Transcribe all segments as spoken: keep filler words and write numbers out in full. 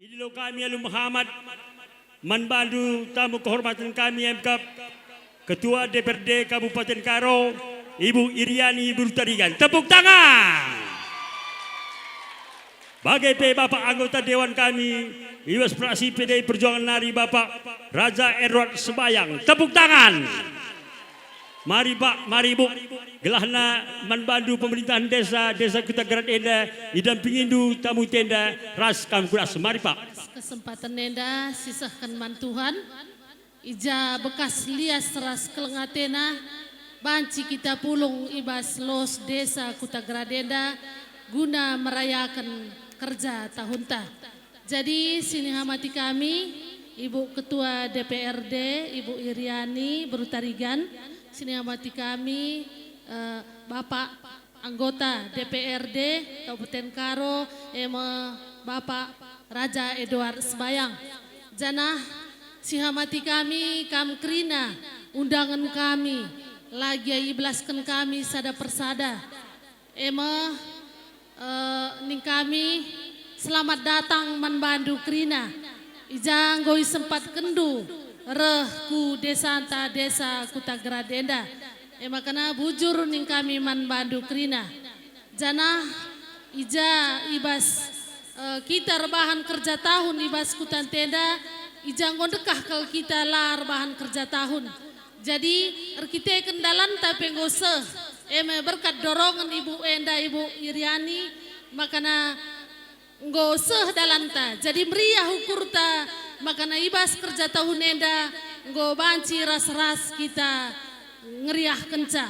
Idilo kami alu mehamat man bandu tamu kehormatan kami emkap, Ketua D P R D Kabupaten Karo, Ibu Iriani Beru Tarigan. Tepuk tangan. Bage pe Bapak anggota Dewan kami, i bas fraksi P D I Perjuangan nari Bapak Raja Edward Sebayang. Tepuk tangan. Mari Pak, mari Ibu, gelahna man bandu pemerintahan desa, desa Kutagerat enda, idampingindu tamu tenda ras kam kuras. Mari Pak. Kesempatan enda sisehken man Tuhan, i ja bekas lias ras keleng atena, banci kita pulung i bas los desa Kutagerat enda guna merayaken kerja tahunta. Jadi, sinihamati kami, Ibu Ketua D P R D, Ibu Iriani Beru Tarigan, sinihamati kami, eh, Bapak anggota D P R D Kabupaten Karo, e me Bapak Raja Edward Sebayang. Janah sihamati kami, kam kerina, undangen kami, la gia ibelasken kami sada persada. E me, eh, ning kami, selamat datang man bandu kerina. I ja enggo isempatkenndu reh ku desanta, desa Kutagerat enda. E makana bujur ning kami man bandu kerina. Janah i ja i bas, eh, kita erbahan kerja tahun i bas kutanta enda, i ja enggo ndekah kal kita la erbahan kerja tahun. Jadi, erkiteken dalanta pe enggo seh, e me berkat dorongen Ibu enda, Ibu Iriani, makana enggo seh dalanta. Jadi, meriah ukurta, makana i bas kerja tahun enda enggo banci ras-ras kita ngeriahkenca.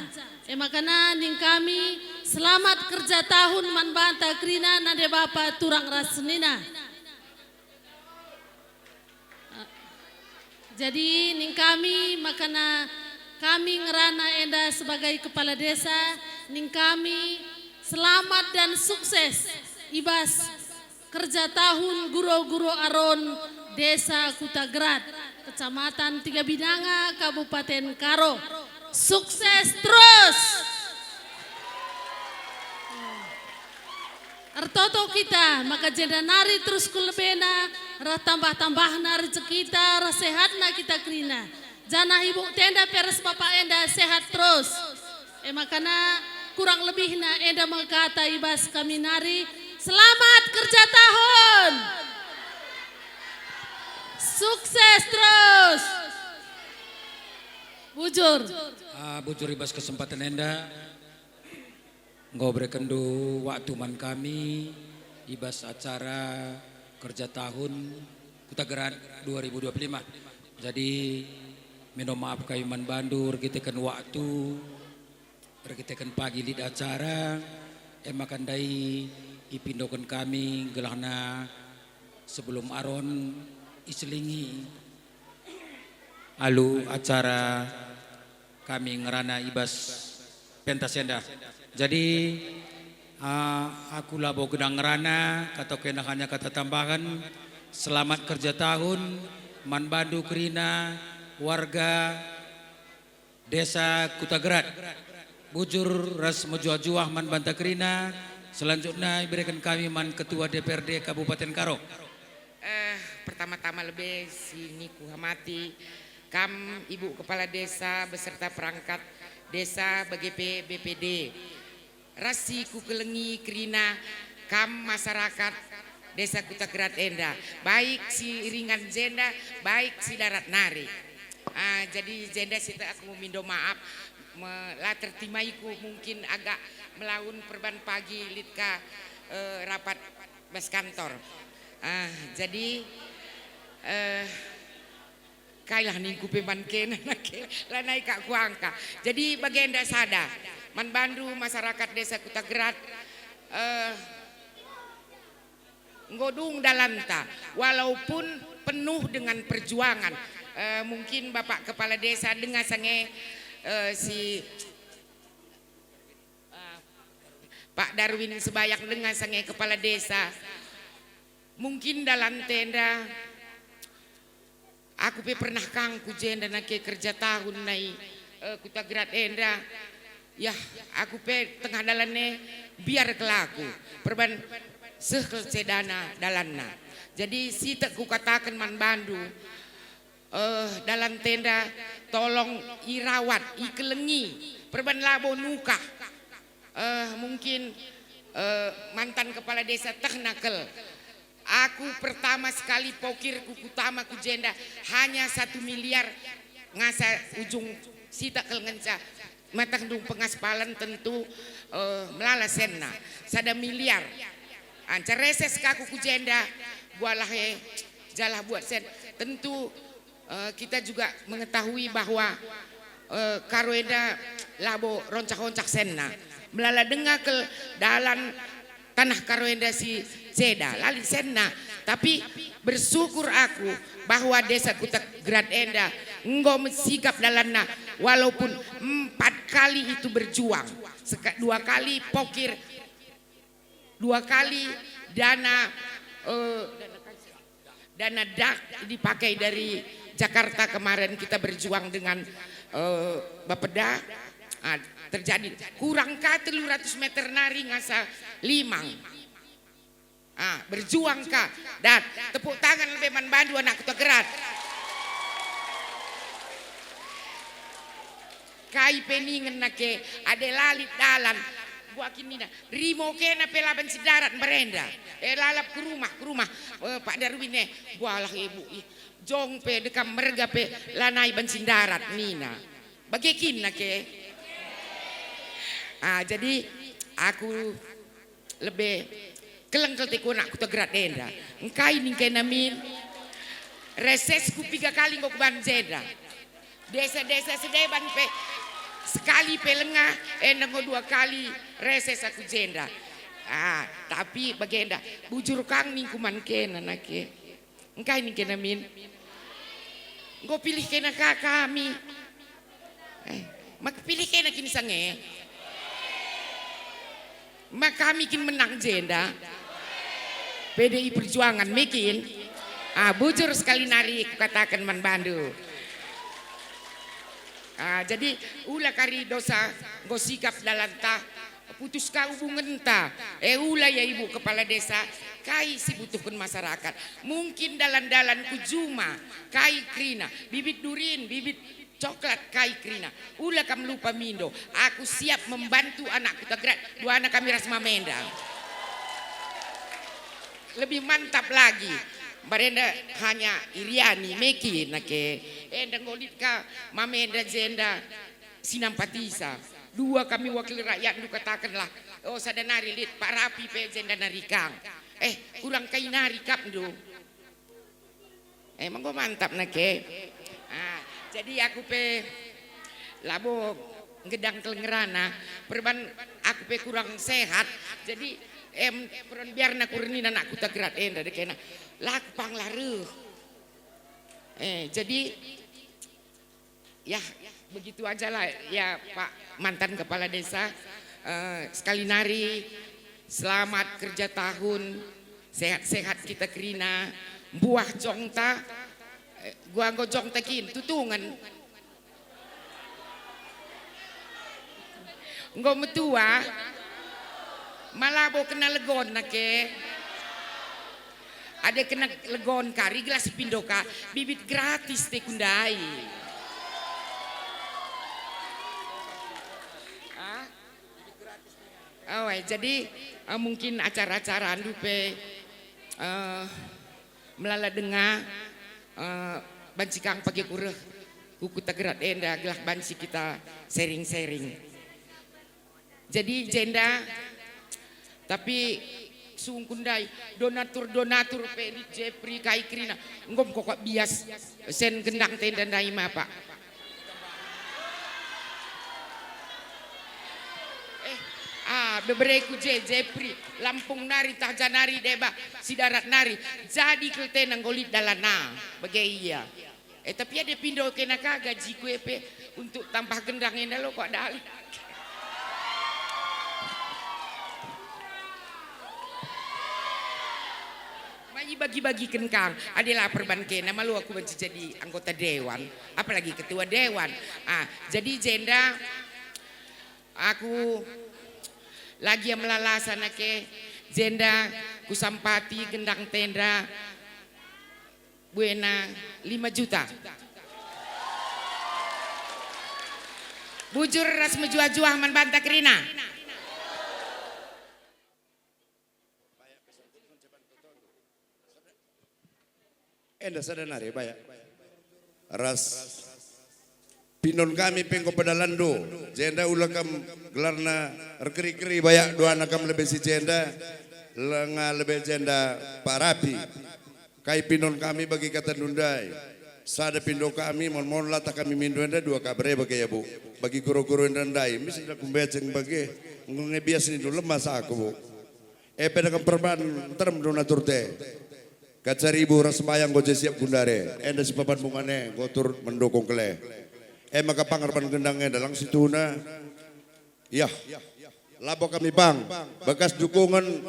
E makana ning kami, selamat kerja tahun man banta kerina, nande bapa, turang ras senina. Jadi, ning kami makana kami ngerana enda sebagai kepala desa, ning kami selamat dan sukses i bas kerja tahun guro-guro aron Desa Kutagerat, Kecamatan Tiga Binanga, Kabupaten Karo. Sukses terus! Ertoto kita, maka jenda nari terus ku lebena, reh tambah-tambahna rejekita, reh sehatna kita kerina. Janah Ibu tenda pe ras Bapak enda sehat terus. E makana kurang lebihna enda me kata i bas kami nari. Selamat kerja tahun! Sukses terus! Bujur. Ah, bujur i bas kesempatan enda. Enggo berekenndu waktu man kami i bas acara kerja tahun Kutagerat dua ribu dua puluh lima. Jadi, mindo maaf kami man bandu erkiteken waktu, erkiteken pagi lit acara, e maka ndai ipindoken kami gelahna sebelum aron iselingi alu acara kami ngerana i bas pentas enda. Jadi, ah, aku labo gedang ngerana, kata kena hanya kata tambahan, selamat kerja tahun, man bandu kerina, warga Desa Kutagerat. Bujur ras mejuah-juah man banta kerina, selanjutnya ibereken kami man Ketua D P R D Kabupaten Karo. Eh, pertama-tama lebe si niku hamati, kam Ibu Kepala Desa beserta perangkat desa bage pe B P D. Ras si kukelengi kerina kam masyarakat Desa Kutagerat enda, baik si ringan jenda, baik si darat nari. Ah, jadi jenda si aku mindo maaf, me, la tertimaiku mungkin agak melaun perban pagi lit ka, eh, rapat bas kantor. Ah, jadi, eh, kailah ningku pe man kena nake, lanai kak kuangka. Jadi bagenda sada, man bandu masyarakat Desa Kutagerat, eh, enggo dung dalanta, walaupun penuh dengan perjuangan. Eh, mungkin Bapak Kepala Desa denga sange, eh, si, eh, Pak Darwin Sebayang denga sange Kepala Desa. Mungkin dalanta enda, aku pe pernah kang ku jenda nake kerja tahun nai, eh, Kutagerat enda. Yah, aku pe tengah dalan e biar kelaku, perban seh kel cedana dalanna. Jadi sitik kukataken man bandu, eh, dalan tenda tolong irawat, ikelengi, perban labo nukah. Eh, mungkin, eh, mantan kepala desa tehna kal. Aku pertama sekali pokirku kutama ku jenda hanya satu miliar ngasa ujung sitik kal ngenca. Matah dung pengaspalan tentu, eh, melala senna sada miliar. Anca reses ka aku ku jenda, bualah e, jalah buat sen. Tentu, eh, kita juga mengetahui bahwa, eh, Karo enda labo roncah-oncah senna. Melala denga kal dalan tanah Karo enda si ceda, la lit senna. Tapi bersyukur aku bahwa Desa Kuta Gerat enda enggo mesikap dalanna, walaupun empat kali itu berjuang. Seka-, dua kali pokir, dua kali dana, eh, dana dak dipakai dari Jakarta kemarin kita berjuang dengan, eh, Bapeda. Ah, terjadi kurang ka telu ratus meter nari ngasa limang. Ah, berjuang ka. Dan tepuk tangan lebe man bandu anak Kuta Gerat. Kai pe ningen nake, ade la lit dalan. Buakin nina, rimo kena pe la banci ndarat mbarenda. Eh, lalap ku rumah, ku rumah. Eh, Pak Darwin, eh, bualah ibu, ih, jong pe dekam merga pe lanai banci ndarat nina. Bage kin nake. Ah, jadi aku lebe keleng kal teku anak Kuta Gerat enda. Engkai ningkena min? Resesku piga kali enggo kuban jenda. Desa-desa sedeban pe sekali pe lengah, enda enggo dua kali reses aku jenda. Ah, tapi bagenda, bujur kang ningku man kena nake. Engkai ningkena min? Enggo pilih kena ka kami. Eh, mak pilih kena kin sange? Mak kami kin menang jenda? P D I Perjuangan mekin? Ah, bujur sekali nari kukataken man bandu. Ah, jadi ula kari dosa enggo sikap dalanta, putus ka hubungenta. Eh, ula ya ibu kepala desa, kai si butuhken masyarakat? Mungkin dalan-dalan ku juma, kai kerina, bibit durin, bibit coklat, kai kerina. Ula kam lupa mindo, aku siap membantu anak Kuta Gerat, duana kami ras mamenda. Lebih mantap lagi, mbarenda hanya iriani mekin nake. Enda enggo lit ka mamenda jenda sinampatisa. Dua kami wakil rakyatndu katakenlah, oh, sada nari lit Pak Rapi pe jenda nari kang. Eh, kurang kai nari kapndu. Eh, manggo mantap nake. Ah, jadi aku pe labo ngedang kal ngerana, perban aku pe kurang sehat. Jadi, em, perban biarna kurnina anak Kuta Gerat enda dekena. La kupang la reh. Eh, jadi, ya, begitu ajalah ya, Pak mantan kepala desa. Eh, sekali nari, selamat kerja tahun, sehat-sehat kita kerina, mbuah jongta, eh, gua enggo jongta kin, tutungen. Enggo metua, malabo kena legon nake. Ade kena legon kari gelah sipindo ka, bibit gratis te kundai. Ah? Awai, jadi, eh, mungkin acara-acara andu pe, eh, melala denga, eh, banci kang pagi kureh ku Kuta Gerat enda gelah banci kita sharing-sharing. Jadi jenda, tapi sungkun ndai, donatur-donatur pe lit Jepri kai kerina, enggo mekokak bias sen gendang tenda ndai mapa. Eh, ah, bebereku je, Jepri, Lampung nari, tah janari deba, si darat nari, jadi keltena enggo lit dalana, bage ia. Eh, tapi ade pindo kena ka gajiku e pe untuk tambah gendang enda lo kok dali. Mai bagi-bagiken kang, ade lapar ban kena, malu aku banci jadi anggota dewan, apalagi ketua dewan. Ah, jadi jenda aku lagi melalasa nake, jenda kusampati gendang tenda, Buena lima juta. Bujur ras mejuah-juah man banta kerina. Enda sada nari, bayak. Ras pinon kami pe enggo pedalanndu, jenda ula kam gelarna erkeri-keri, bayak, duana kam lebe si jenda, lenga lebe jenda parapi. Kai pinon kami bagi katandu ndai? Sada pindo kami, mon-mon latah kami mindo enda dua kabar e bage ya, Bu. Bagi guru-guru enda ndai, mis enda kumbeceng bage, enggo nge bias nindu lemas aku, Bu. E pe denggan perban nterem do naturte. Kacaribu ras sembayang enggo je siap gundare, enda si papan bungane enggo turut mendukung kele. E maka pangerban gendang enda lang situhuna. Yah, labo kami pang, bekas dukungen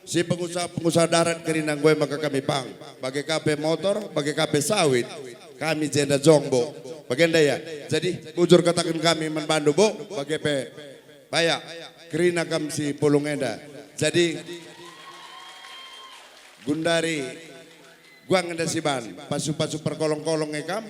si pengusaha-pengusaha darat kerina enggo e maka kami pang. Bage ka pe motor, bage ka pe sawit, kami jenda jong, Bu. Bagenda ya. Jadi bujur kataken kami man bandu, Bu, bage pe bayak, kerina kam si pulung enda. Jadi, gundari guang enda siban, pasu-pasu perkolong-kolong nge kam.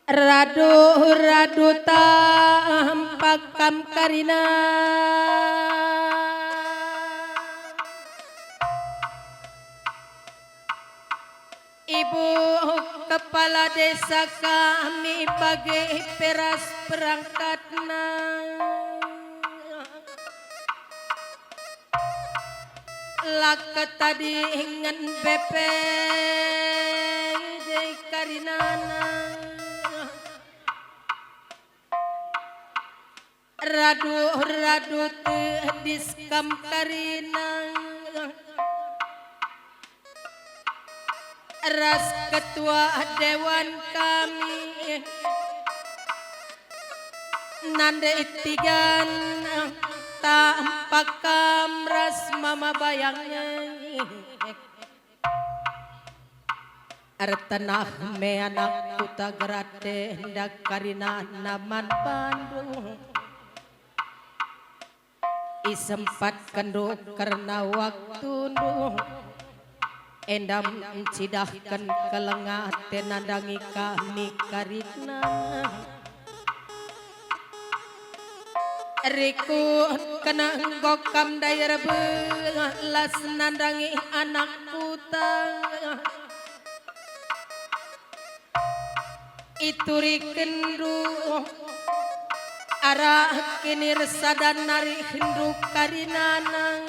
Radu-radu tampak kam karina. Ibu Kepala Desa kami bage pe ras perangkatna. La ketadingen bepe je karinana. Radu-radu tedis kam karina ras ketua dewan kami, nande tigan tampak kam ras mama bayang. Ertenah me anak kuta gerate ndak karina naman bandu. Isempatkenndu kerna waktundu, enda ncidahken keleng ate nandangi kami karina. Rikutken enggo kam ndai erbelas nandangi anak kuta. Iturirkenndu arah kinir sada nari henduk karinana,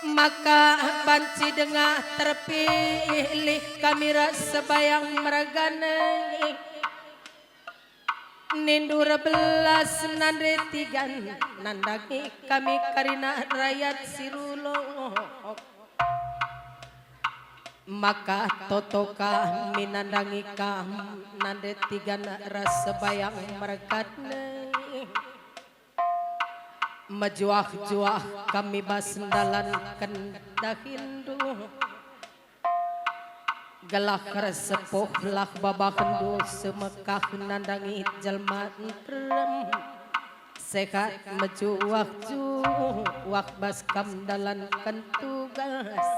maka banci denga terpilih kami ras sebayang mergana. Nindu erbelas nande tigan nandangi kami karina rayat si rulok. Maka toto kami nandangi kam nande tigan ras sebayang merkatna. Mejuah-juah kami bas ndalanken dahinndu. Gelah ersepuhlah babahndu semekah nandangi jelma nterem. Sehat mejuah-juah bas kam ndalanken tugas.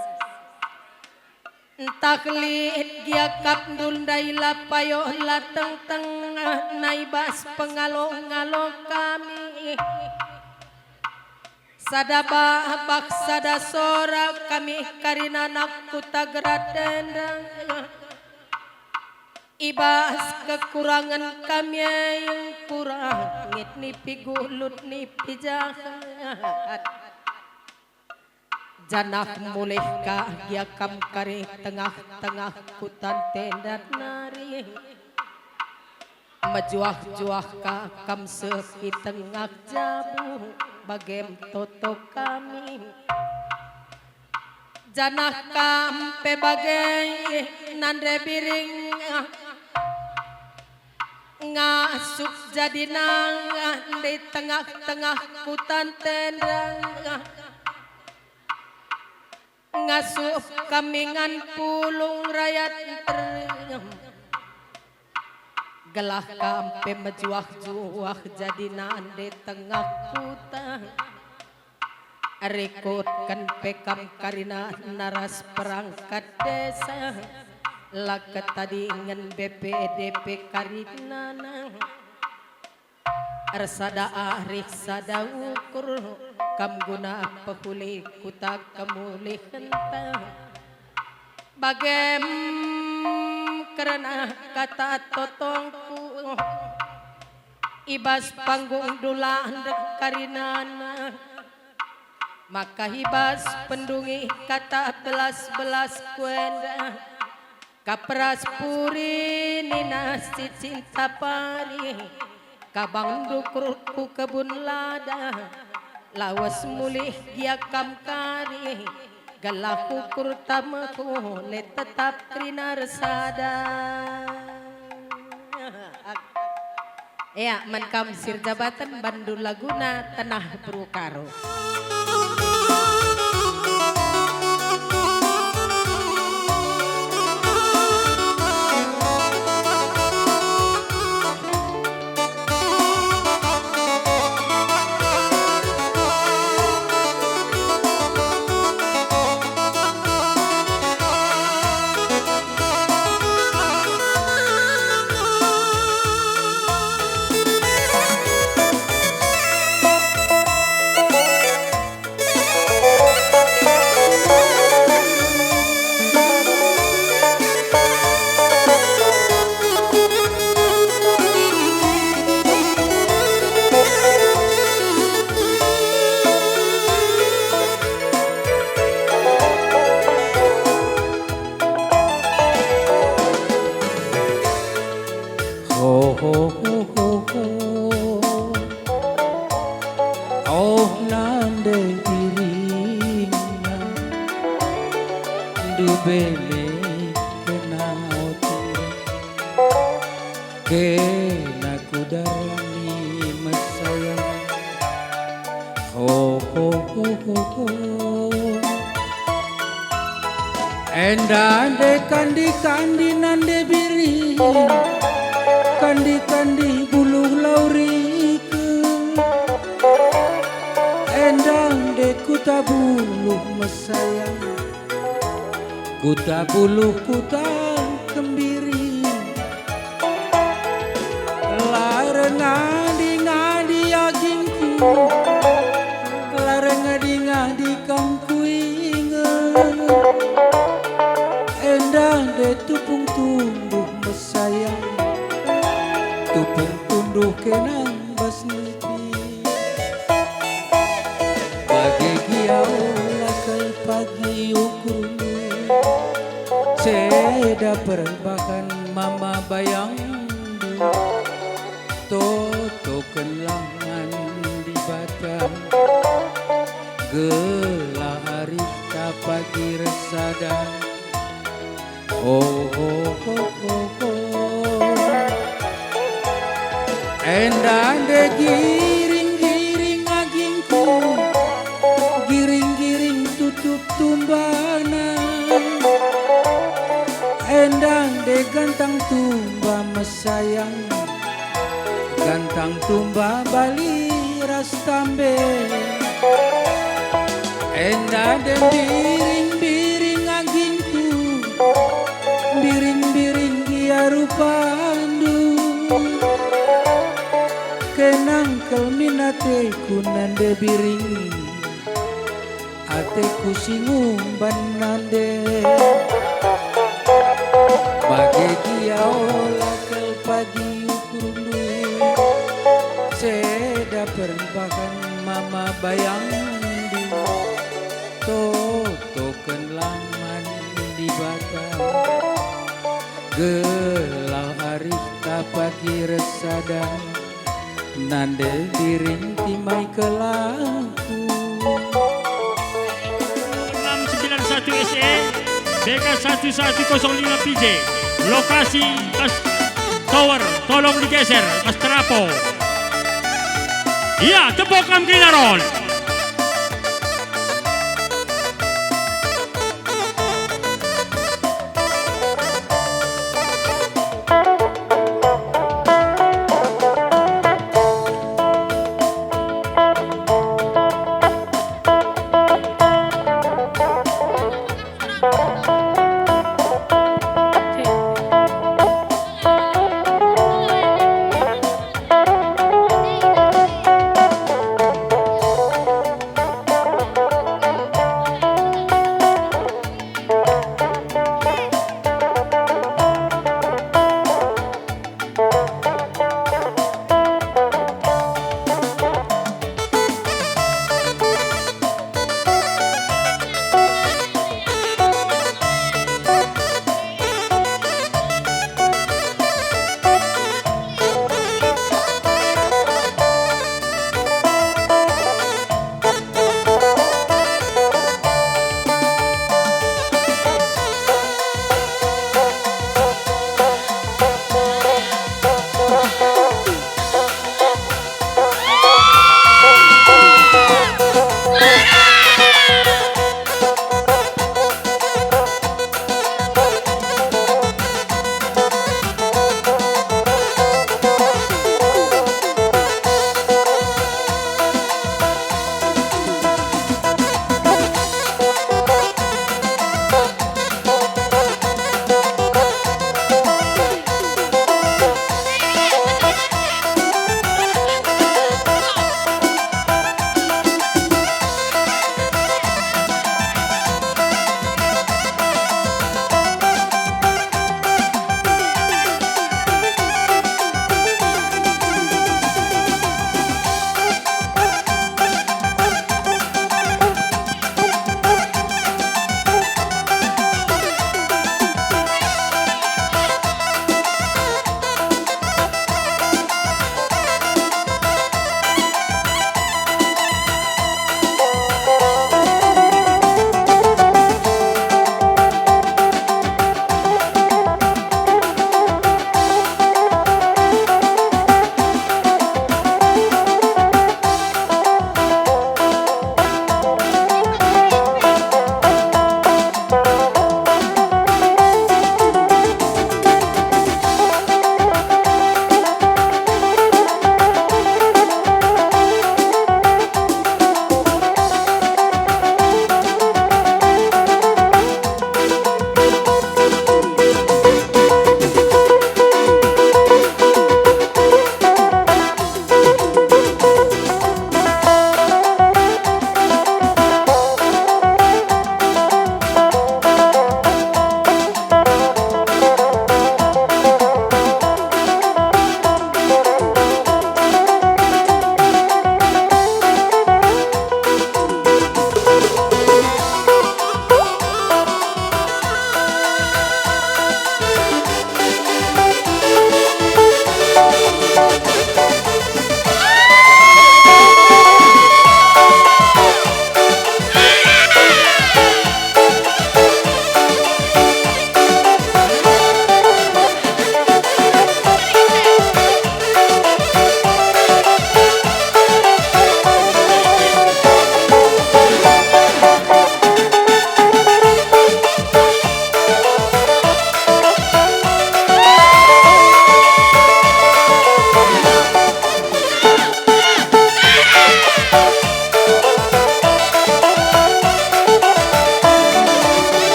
Ntah lit gia akapndu ndai la payo la tengteng, nai bas pengalo-ngalo kami. Sada babah, sada sora kami karina anak kuta Gerat enda. I bas kekurangen kami e, kurang ngit nipi gulut nipi jahat. Janah mulih ka gia kam kari tengah-tengah kuta enda nari. Mejuah-juah ka kam seh i tengah jabu, bage me toto kami. Janah kam pe bage nande biring, ngasup jadi nande i tengah-tengah kuta enda. Ngasup kam ingan pulung rayat nterem. Gelah kam pe mejuah-juah jadi nande tengah kuta. Rikutken pe kam karina ras perangkat desa. La ketadingen B P D P karinana. Ersada arih sada ukur, kam guna pehuli kuta kemulihenta. Bage me kerna kata totongku, i bas panggung dula ndek karinana, maka i bas pendungi kata belas-belasku enda. Kap ras puri nina si cinta pari, kabang ndukur ku kebun lada, lawes mulih gia kam kari, gelah ukur tameku le tetap kerina ersada. Ea, man kam si erjabaten bandu laguna Tanah Beru Karo. Ho, ho, ho, ho, ho. Oh, nande biringna, ndube me kena otir, kena kudarami mesayang. Ho, ho, ho, ho, ho. Enda nde kandi-kandi nande biring, kandi-kandi buluh laurike. Enda nde kuta buluh mesayang, kuta buluh kuta kembiring. La erngadi-ngadi agingku, la erngadi-ngadi kam kuinget. Enda nde tupung tunduh mesayang, tupung tunduh kenang bas nipi. Bage gia ola kal pagi ukurndu, ceda perbahan mama bayangndu. Totokenlah ngan Dibata, gelah arihta pagi ersada. Oh, oh, oh, oh, oh. Enda nde giring-giring agingku, giring-giring tutup tumbana. Gantang tumba mesayang, gantang tumba bali ras tambe. Enda dem biring-biring anggingku, biring-biring gia rupandu. Kenang kal min ateku nande biring. Ateku si ngumban nande. Bage gia ola kal pagi ukurndu. Ceda perbahan mama bayangndu. Totokenlah man Dibata. Gelah arihta pagi ersada. Nande biring timai kelaku. Enam sembilan satu S E, B K satu satu kosong lima P J. Lokasi Mas Tower, tolong digeser, Mas Trapo. Iya, tepuk kam kerina ron.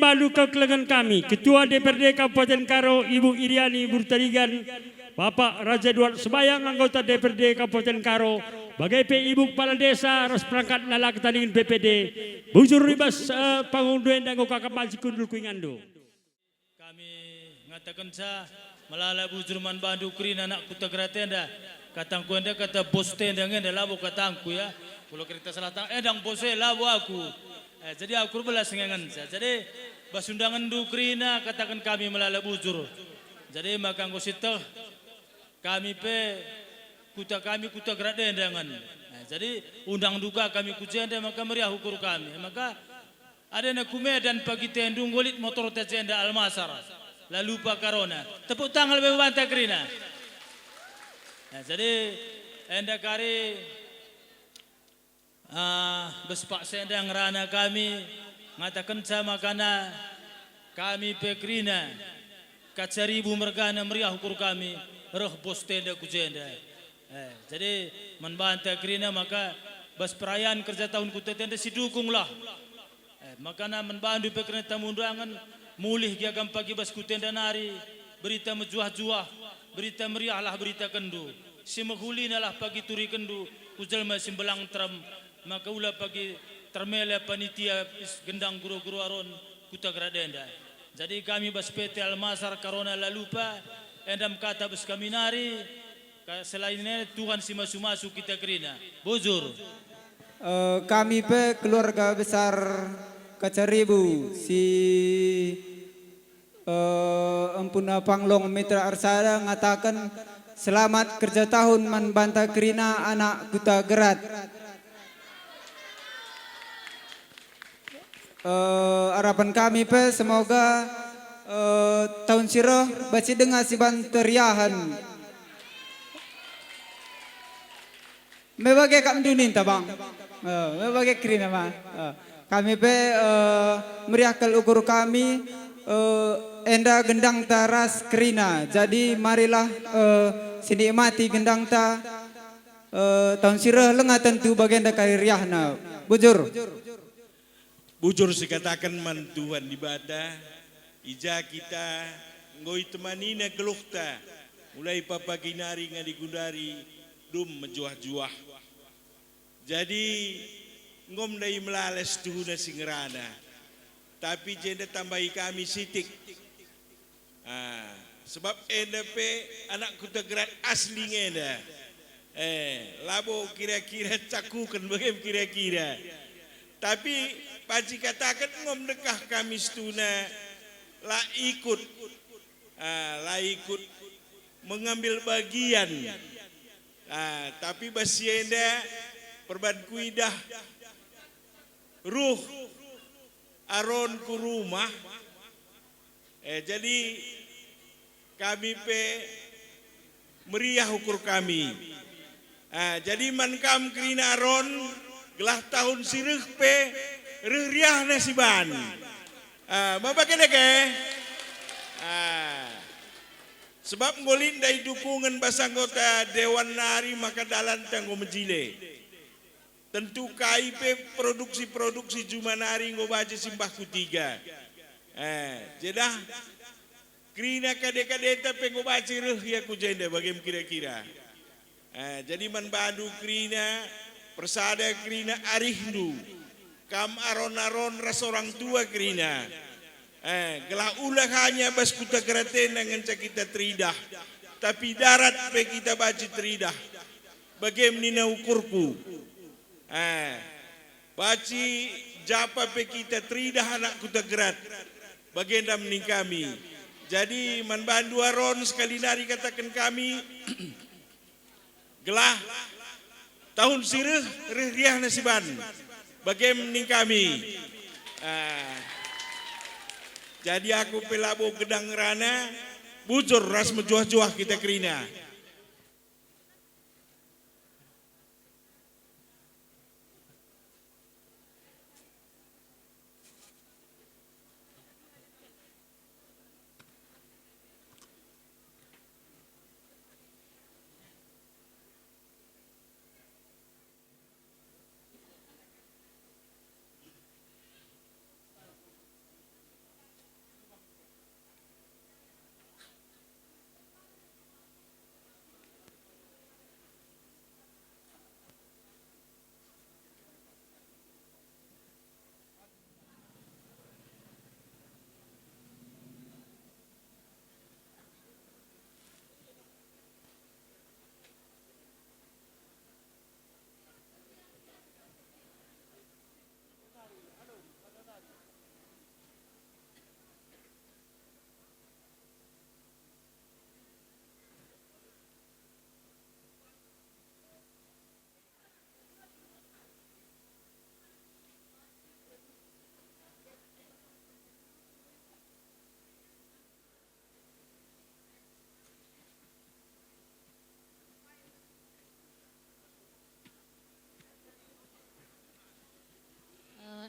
Alu kekelengen kami, Ketua D P R D Kabupaten Karo, Ibu Iriani Burtarigan, Bapak Raja Duat Sebayang, anggota D P R D Kabupaten Karo, bage pe Ibu Kepala Desa ras perangkat nala Ketalingen P P D, bujur i bas, eh, panggung enda enggo kakap banci kundul ku inganndu. Kami ngatakenca melala bujur man bandu kerina anak Kutagrat enda. Katangku enda kata bos tenda nge enda, labo katangku ya. Kula kerita salah tang, eh, ndang bos e, labo aku. Eh, jadi aku erbelas nge ngenca. Jadi bas undangenndu kerina kataken kami melala bujur. Jadi maka enggo sieteh kami pe, kuta kami Kutagrat enda ngen. Eh, jadi undangndu ka kami ku jenda maka meriah ukur kami. Maka adena ku Medan pagi tendu enggo lit motorta jenda Almasar. La lupa karona. Tepuk tangan lebe banta kerina. Nah, jadi enda kari, ah, bas paksa enda ngerana kami ngatakenca makana kami pe kerina Kacaribu mergana meriah ukur kami reh bos tenda ku jenda. Eh, jadi man banta kerina maka bas perayaan kerja tahun kuta tenda sidukunglah. Eh, makana man bandu pe kerina tamu undangen, mulih gia kam pagi bas kuta enda nari, berita mejuah-juah, berita meriahlah beritakenndu, si mehulinalah pagi turikenndu ku jelma si mbelang terem, maka ula pagi termela panitia is gendang guru-guru Aron Kutagrat enda. Jadi kami bas P T Almasar karona la lupa, enda me kata bas kami nari, ka-, selain e Tuhan si masu-masu kita kerina. Bujur. Eh, kami pe keluarga besar Kacaribu si, eh, empuna Panglong Mitra Arsada ngataken selamat kerja tahun man banta kerina anak Kutagrat. Eh, arapan kami pe semoga, eh, tahun si reh banci denga si banci teriahen. Me bage kap nduninta, Bang. Eh, me bage kerina, Bang. Eh, kami pe, eh, meriah kal ukur kami, eh, enda gendangta ras kerina. Jadi marilah, eh, sinikmati gendangta, eh, tahun si reh langa tentu bagenda kari riahna. Bujur. Bujur sikataken man Tuhan Dibata, i ja kita enggo itemanina geluhta, mulai papagi nari ngadi gundari dum mejuah-juah. Jadi, enggo me ndai melala situhuna si ngerana, tapi jenda tambahi kami sitik. Ah, sebab enda pe anak Kutagrat asli nge enda. Eh, labo kira-kira cakuken bage kira-kira. Tapi banci kataken enggo me ndekah kami situhuna la ikut, ah, la ikut mengambil bagian. Ah, tapi bas si enda perban kuidah ruh Aron ku rumah. Eh, jadi kami pe meriah ukur kami. Ah, jadi man kam kerina Aron, gelah tahun si reh pe reh riahna si ban. Ah, ma bage dage? Ah, sebab enggo lit ndai dukungen bas anggota dewan nari maka dalanta enggo mejile. Tentu kai pe produksi-produksi juma nari enggo banci simbah kutiga. Eh, jedah kerina kade-kadenta pe enggo banci reh ia ku jenda bage me kira-kira. Eh, jadi man bandu kerina, persada kerina arihndu. Kam Aron-Aron ras orang tua kerina. Eh, gelah ula hanya bas Kutagrat enda ngenca kita teridah, tapi darat pe kita banci teridah. Bage me nina ukurku. Eh, banci japa pe kita teridah anak Kutagrat. Bagenda me ning kami. Jadi, man bandu Aron sekali nari kataken kami, gelah tahun si reh, reh riahna si ban. Bage me ning kami. Ah, jadi aku pe labo gedang ngerana, bujur ras mejuah-juah kita kerina.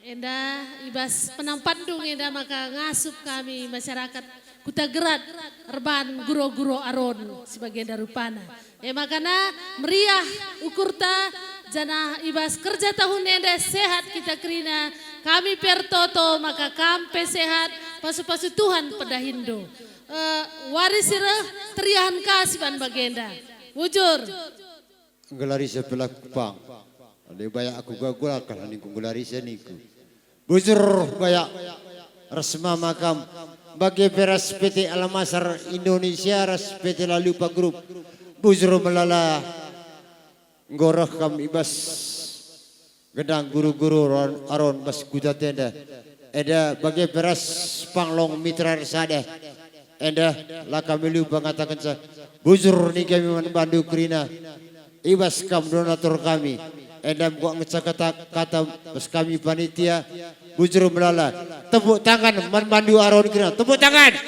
Enda i bas penampanndu nge enda maka ngasup kami masyarakat Kuta Gerat erban guro-guro Aron si bagenda rupana. E makana meriah ukurta, janah i bas kerja tahun enda sehat kita kerina, kami pertoto maka kam pe sehat, pasu-pasu Tuhan pedahinndu. Eh, wari si reh teriahen ka si ban bagenda. Bujur. Nggelarisa pelaku pang. Adi bayak aku gagulaken ningku nggelarisa ningku. Bujur bayak ras mama kam. Bage pe ras P T Alamasar Indonesia ras P T Lalupa Group. Bujur melala enggo reh kam i bas gendang guro-guro Aron, Aron bas kuta tenda. Enda bage pe ras panglong mitra ersada. Enda la kami lupa ngatakenca bujur ning kami man bandu kerina. I bas kam donatur kami. Enda enggo ngenca kata, kata bas kami panitia bujur melala. Tepuk tangan man bandu Aron kerina. Tepuk tangan.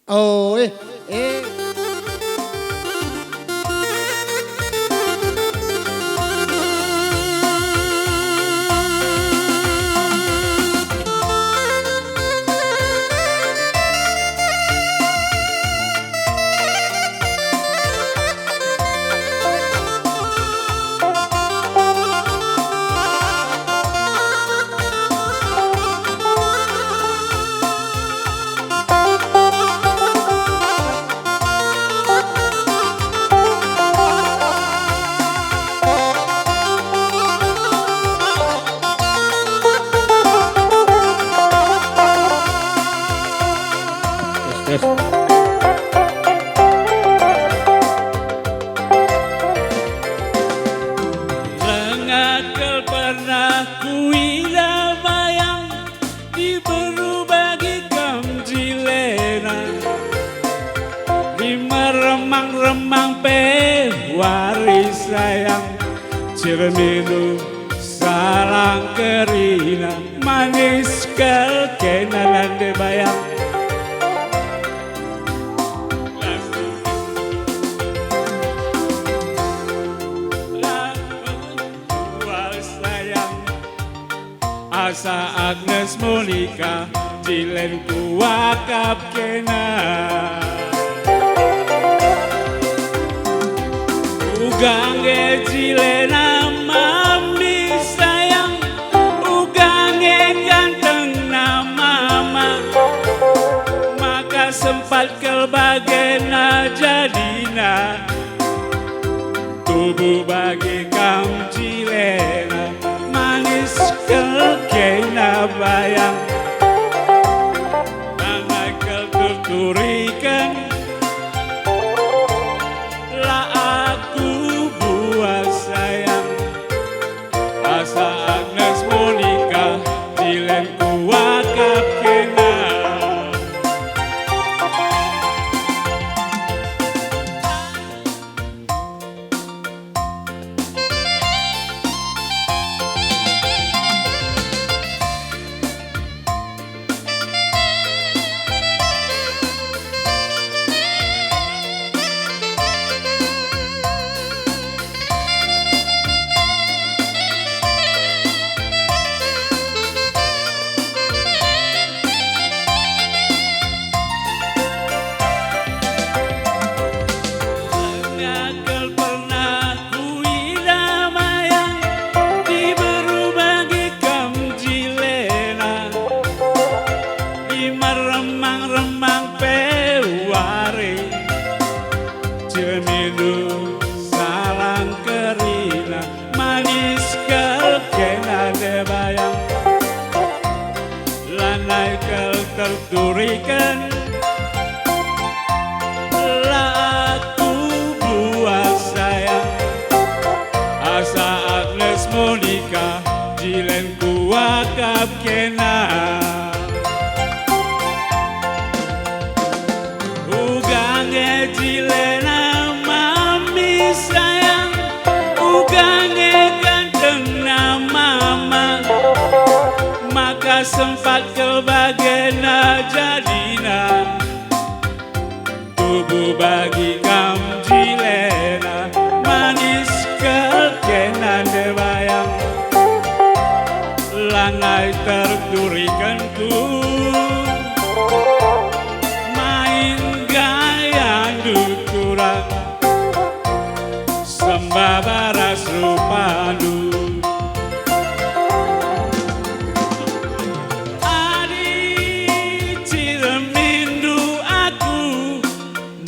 Oh, eh, eh. Yes, yes. Langa kal pernah kuida bayang diberu bagi kam jilena. Lima remang-remang pe wari sayang, cerminu salang kerina, manis kal kena nande bayang. Asa Agnes Monica, jilenku akap kena. Uga nge jilena mami sayang, uga nge gantengna mama, maka sempat kal bagena jadina. Tubuh bagi kam jilena, manis kal kena bayang. Lanai kal terturiken, la aku buah sayang. Asa Agnes Monica, jilenku akap kena. Ngakal pernah kuidah mayang, diberu bagi kam jilena. Lima remang-remang pe wari, cemindu salang kerina, manis kal kena nde bayang. Lanai kal terturiken, la aku buah sayang. Asa Agnes Monica, jilenku akap kena. Uga nge jilena mami sayang, uga nge gantengna mama, maka sempat kal bagena jadina. Tubuh bagi kam jilena, manis kal kena nde Terturikenku main gayandu turang, sembaba ras rupandu. Adi ciremindu aku,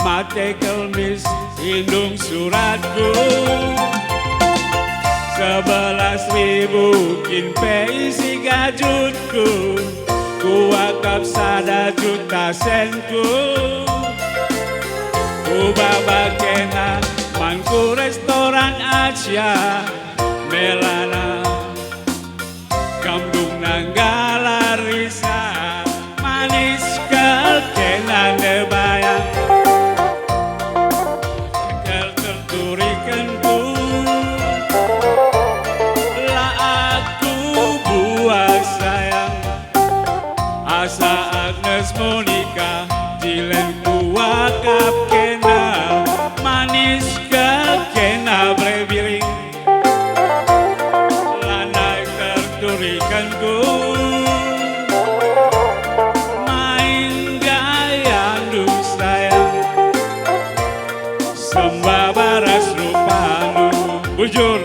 mate kelmis indung suratku. Sebelas ribu kin pe isi gajutku, kuakap sada juta senku. Kubaba kena man ku restoran Asia, melana. Kam dung nanggala risa, manis kal kena nde bayang. Kal terturikenku, la aku buah sayang. Asa Agnes Monica, dilen kuakap kena, manis kal kena bre biring. Lanai terturikenku, main gayandu sayang, sembaba ras rupandu. Bujur.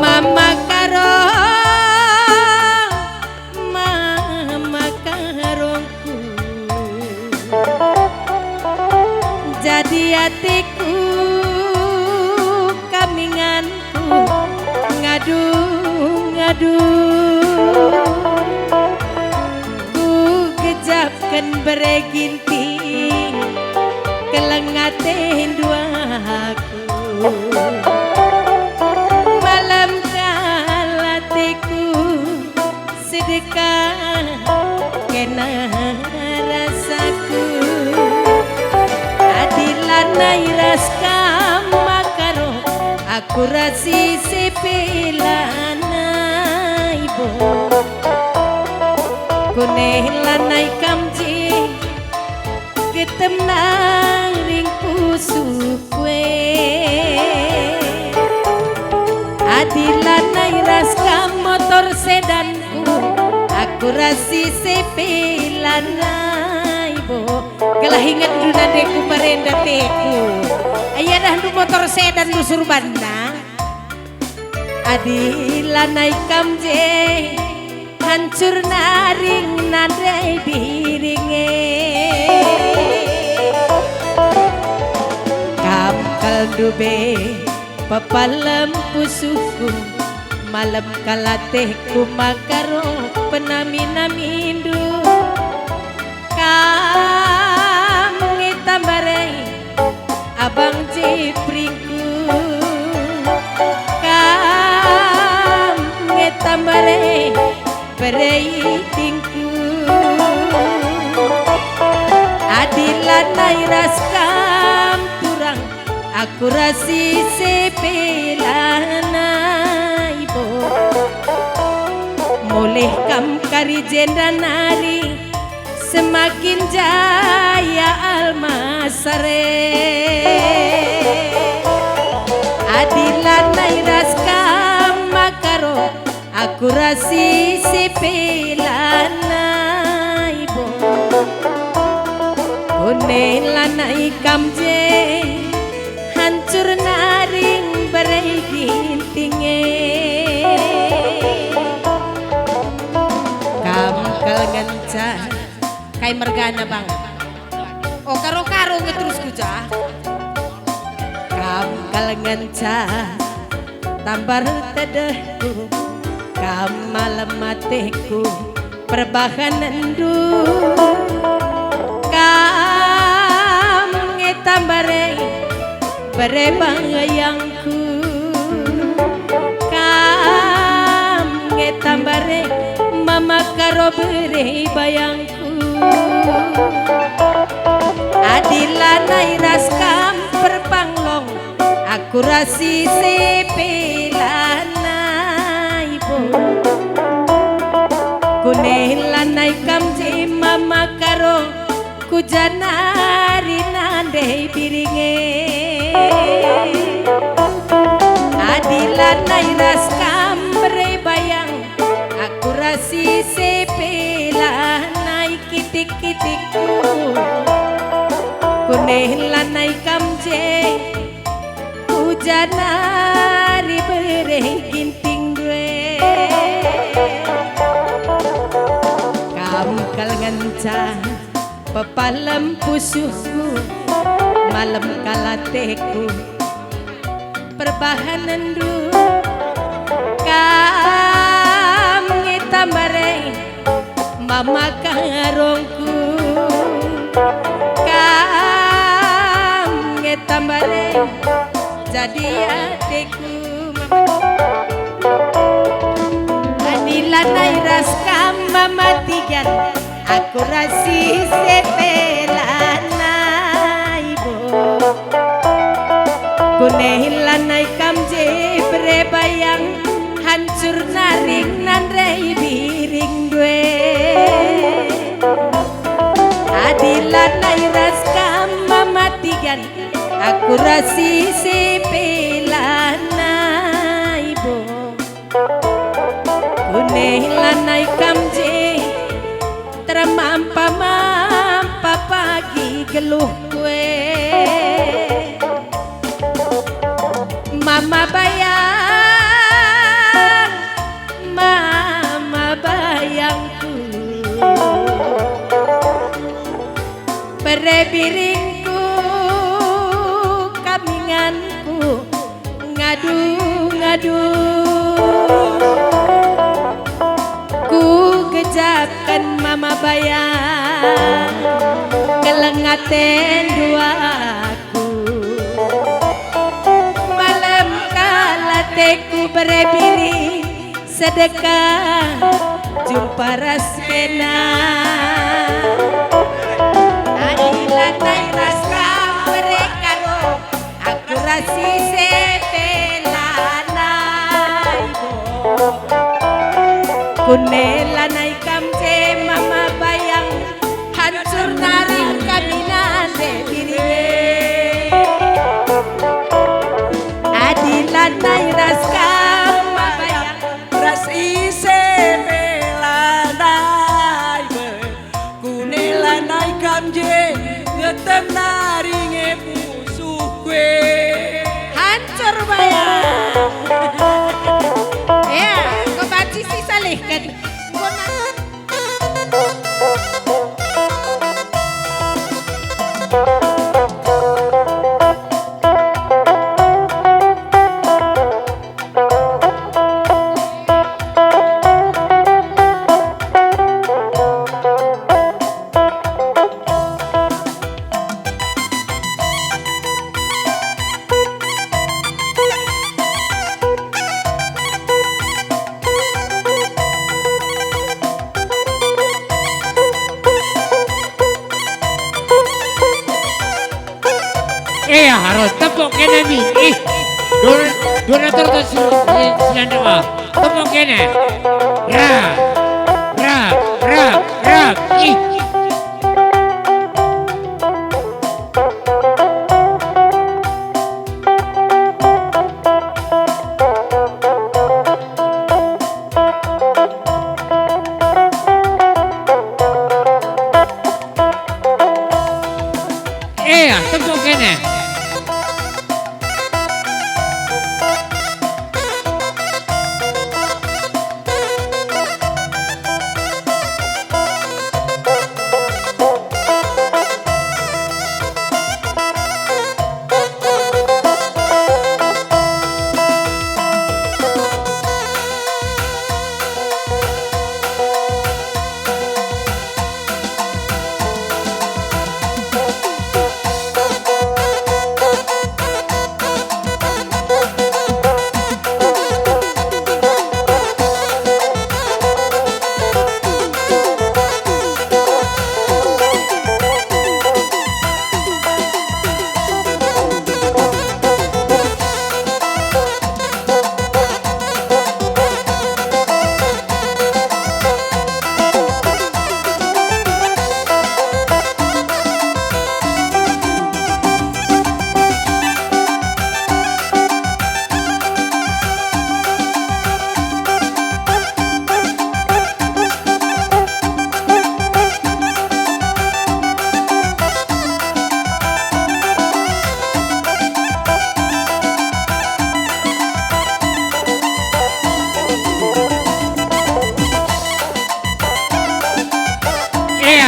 Mama Karo, Mama Karongku, jadi ateku kaminganku ngadu-ngadu. Kugejapken bere ginting, keleng atendu aku. Malem kal ateku, sedekah kena rasaku. Adi lanai ras kam Mama Karo, aku ras ise pe lanai bo. Kune lanai kam je, getem naring pusuhku e. Adi lanai ras kam motor sedanku, aku ras ise pe lanai bo. Gelah ingetndu nande ku mbarenda teku. Ai adahndu motor sedan ndu surbanna. Adi lanai kam je, hancur naring nande biring e. Kam kal ndube pepalem pusuhku, malem kal atehku Mama Karo penami-namindu. Kam nge tamba reh, abang je pringku. Kam nge tamba reh, bere itingku. Adi lanai ras kam turang, aku ras ise pe lanai bo. Moleh kam kari jenda nari, semakin jaya almasare. Adi lanai ras kam Mama Karo, aku ras ise pe lanai bo. Kune lanai kam je, hancur naring bere ginting e. Kam kal ngenca, kai mergana, Bang? O, Karo-Karo nge terus ku jah. Kam kal ngenca tambar tedehku, kam malem atehku perbahanenndu. Kam nge tamba reh, bere bayangku. Kam nge tamba reh, Mama Karo bere bayangku. Adi lanai ras kam perpanglong, aku ras ise pe lanai bo. Kune lanai kam je mama karo, ku janari nande biring e. Adi lanai ras kam bere bayang, aku ras ise pe lanai kitik-kitikku. Kune lanai kam je, ku janari bere gintingndu e. Kam kal ngenca pepalem pusuhku, malem kal ateku perbahanenndu. Kam nge tambare mama karongku, kam nge tambare jadi ateku. Adi lanai ras kam mama tigan, aku ras ise pe lanai bo. Kune lanai kam je bere bayang, hancur naring nande biringndu e. Adi lanai ras kam mama tigan, aku ras ise pe lanai bo. Kune lanai kam je, termampa-mampa pagi geluhku e. Mama bayang, mama bayangku. Bere biringku, kam inganku, ngadu-ngadu. Kugejapken mama bayang, keleng atendu aku. Malem kal ateku bere biring, sedekah jumpa ras kena. Adi lanai ras kam bere karo, aku ras ise pe lanai bo. Kune lanai kam je mama bayang, hancur naring kami nande biring e. Adi lanai ras kam mama bayang, ras ise pe lanai be. Kune lanai kam je, ngetem naring e pusuhku e. Hancur bayang. Ya, enggo banci sisalihken. Enggo na- Eh, harus tepuk kena mi. Ih, dur-, dua ratus si, si, si Nanda, ah. Tepuk kena. Rap, rap, rap, rap. Ih. Eh, tepuk kene.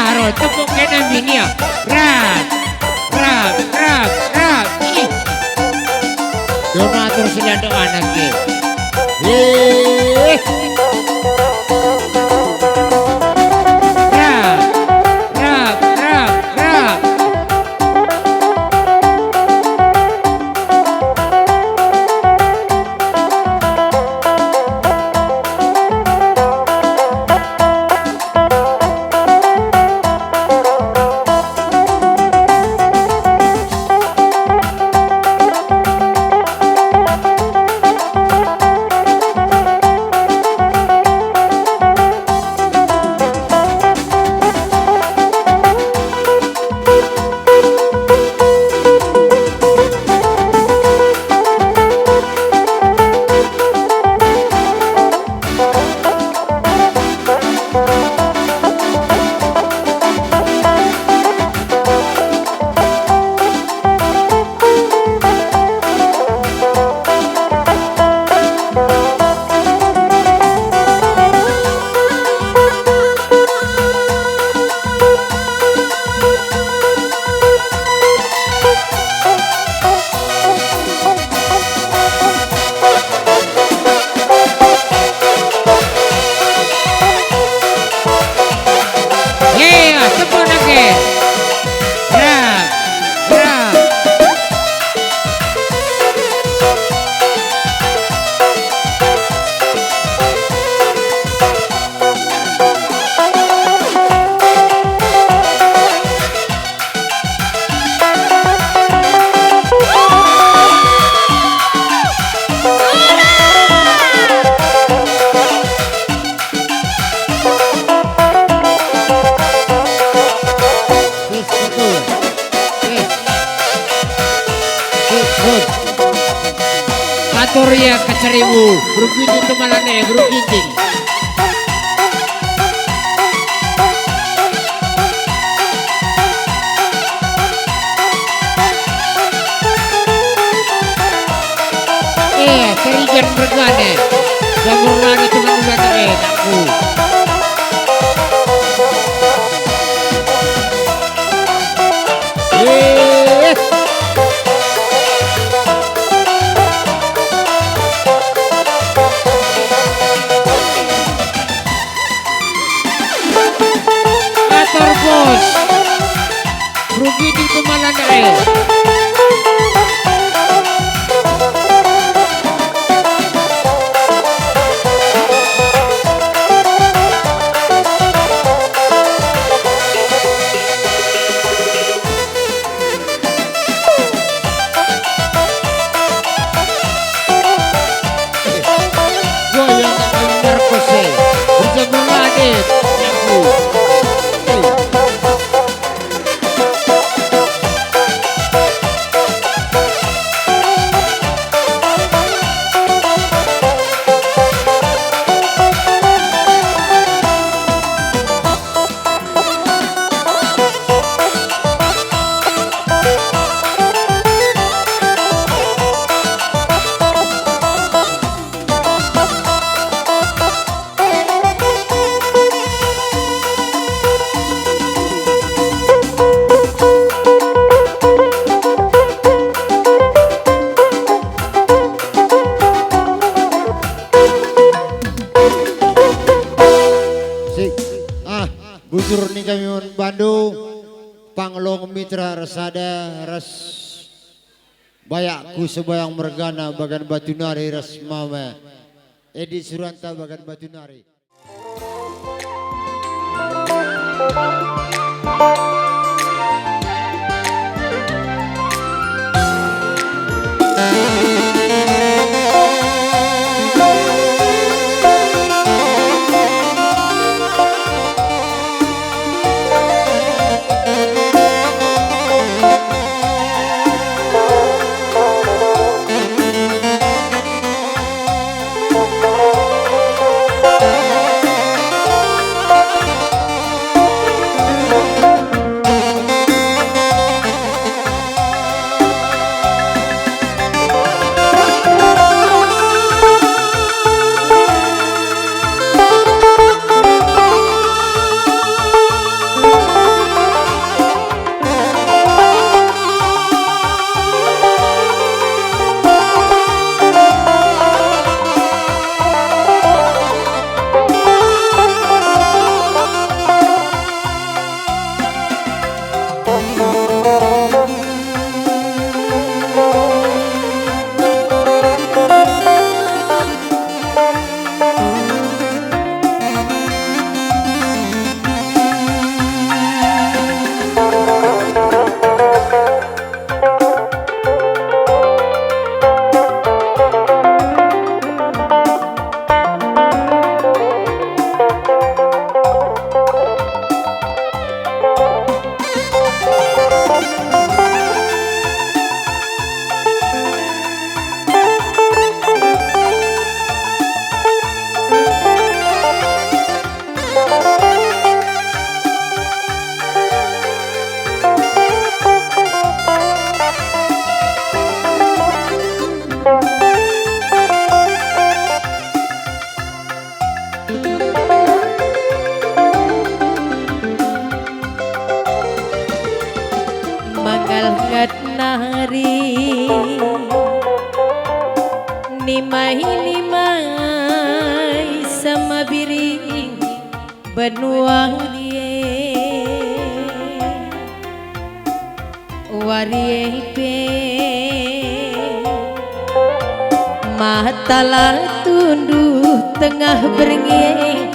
Aro tepuk kena minia. Rap, rap, rap, rap. Ih. Donatur selindo anak ye. Ih. Rap, rap, rap, rap. Iya, tepuk lagi. Rap, rap. Yes, betul. Yes. Good, good. Atur ya keceriwu, begitu temanane, begitu. Eh, Terijan mergane. Jamur lagi teman-teman, eh, takku. Eh. Atur bos. Rugi di kemalan rel. Goyang tangan Markus, eh. Bersama Adit, aku. Eh. Sik. Ah, bujur ning kami man bandu, Panglong Mitra ersada ras bayakku sebayang mergana bagan batu nari ras mama Edi Suranta bagan batu nari. Nimai-nimai sama biring benua die. Wari e pe mata la tunduh tengah berngi,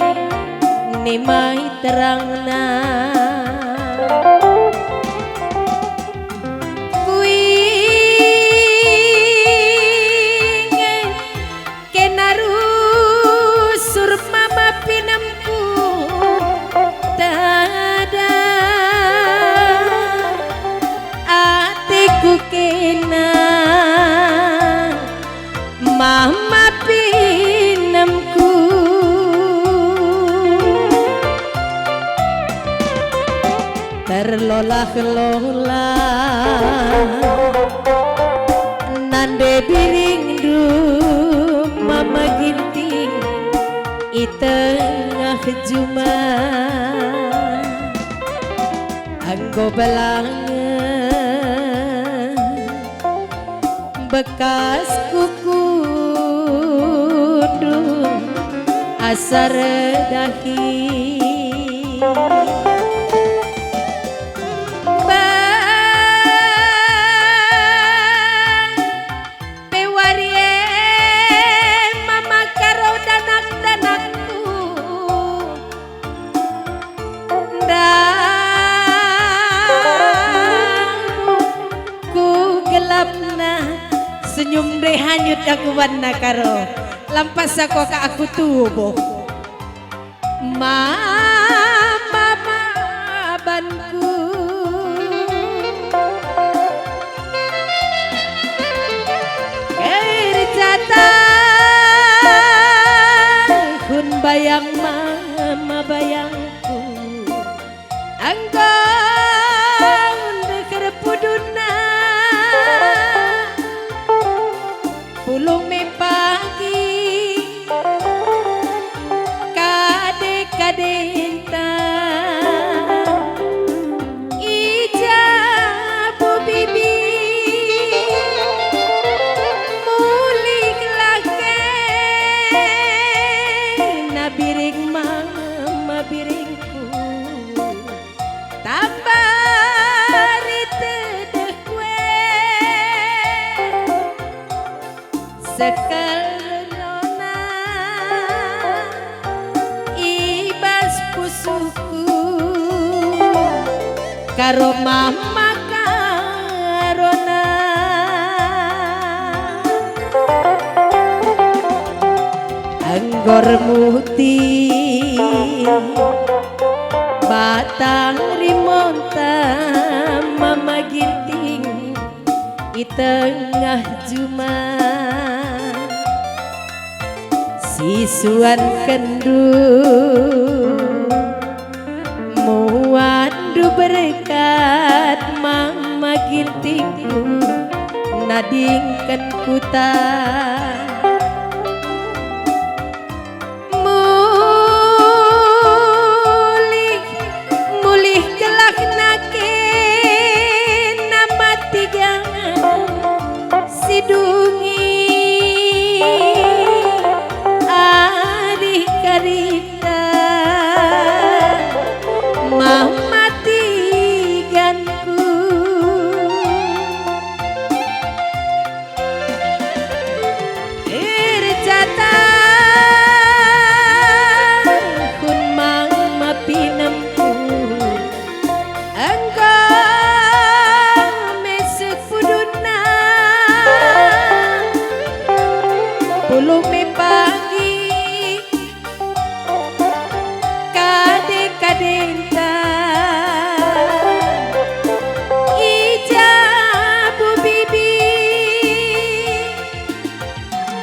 nimai terangna. Kuinget kena rusur mama pinemku, tada ateku kena mama pinemku. Terlolah-lolah nande biringndu mama Ginting i tengah juma. Enggo belangen bekas kukundu asar dahi. Bang pe wari e mama karo danak-danakku. Ndai ku gelapna senyum ndai hanyut aku banna karo lampas aku aka aku tubuh. Mama banku. Kerja tahun bayang mama bayangku. Enggo ndeher pudunna. Pulung me pagi kade-kadenta i jabu bibi. Mulihlah kena biring mama biringku. Tambari tedehku e sekel nona i bas pusuhku karo mama karona. Enggo ermuti batang rimunta mama Ginting i tengah juma. Sisuankenndu muatndu berkat mama Gintingku nadingken kuta. Mulih, mulih gelah nake nama tiga si dungi arih karita mama tiganku. Erjata hun mama pinemku, enggo mesek pudunna. Pulung me pagi kade-kadenta i jabu bibi.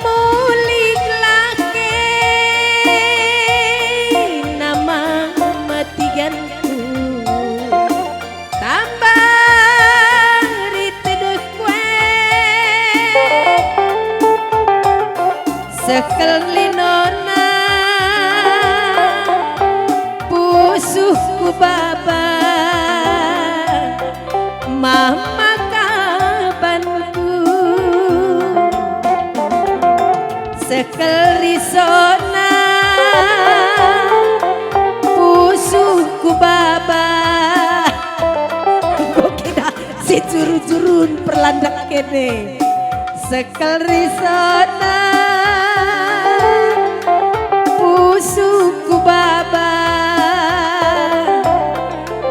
Mulihlah kena mama tiganku. Tambari tedehku e sekel linona pusuhku baba mama kabanku. Sona pusuhku baba. Enggo kena si jurun-jurun perlandek kene. Sekel risona pusuhku baba.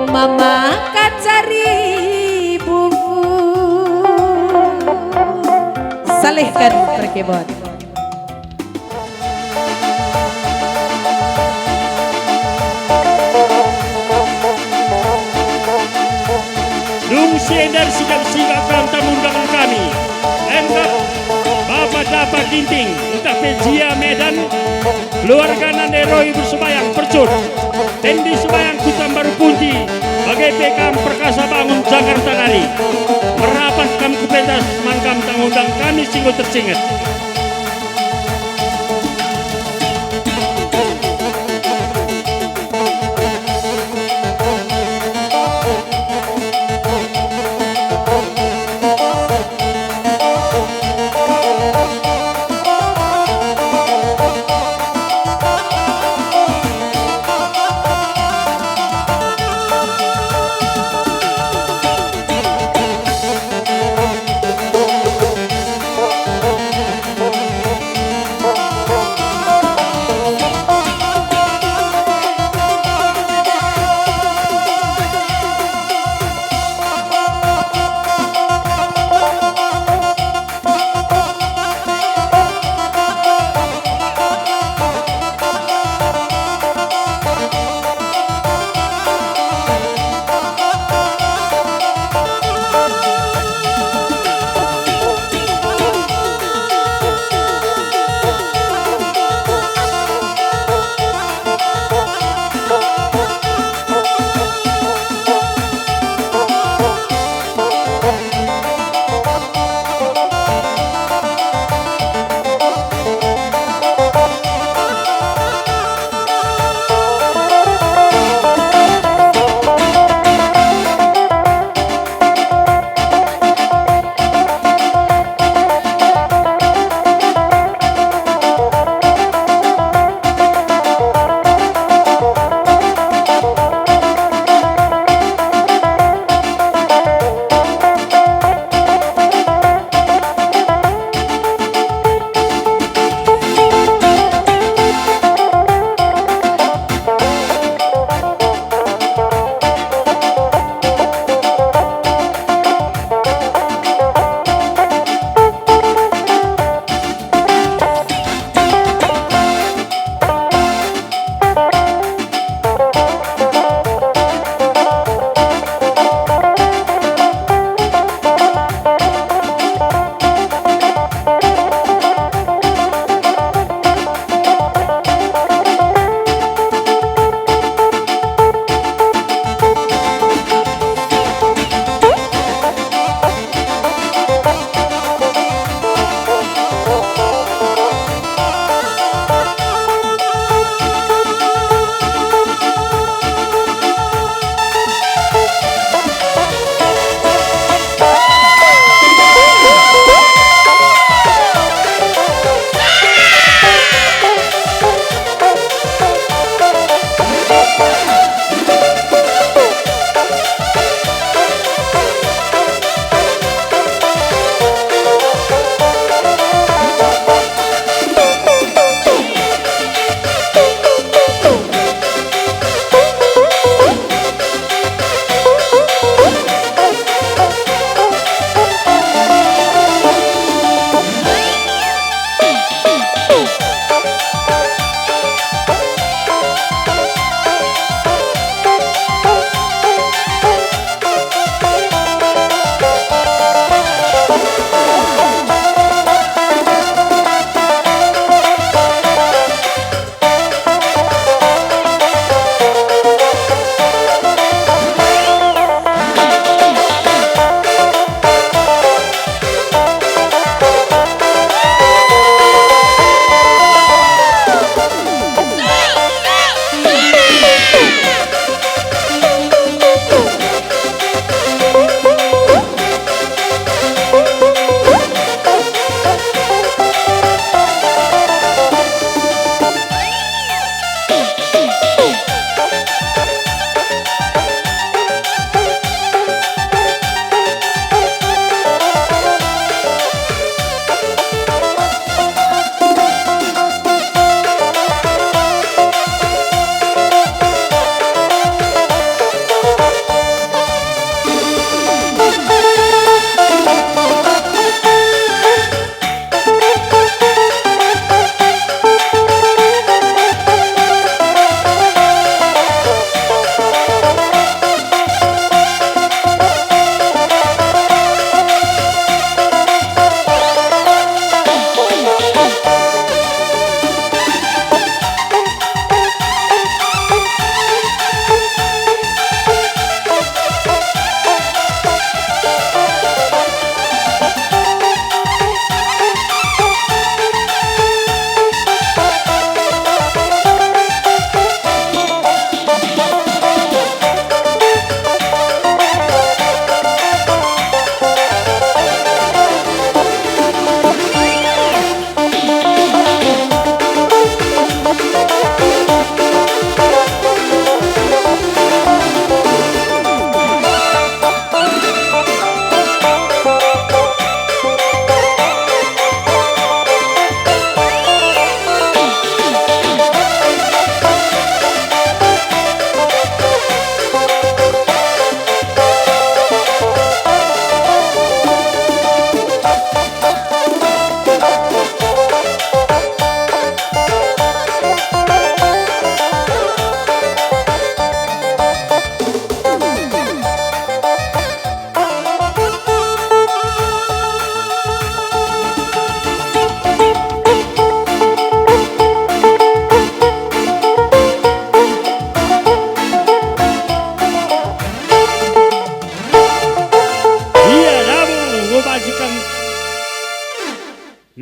Mama kacari buku. Salihken perkebon. Dung si enda ersikap-sikap kam tah undangen kami. Emkap Bapa Dapa Ginting, ntah pe Jia Medan, keluargana Neroi Bersebayang Percut, Tendi Sebayang Kuta Mbaru Punti, bage pe kam Perkasa Bangun Jakarta nari. Merapat kam ku pentas man kam tah undang kami si enggo tercinget.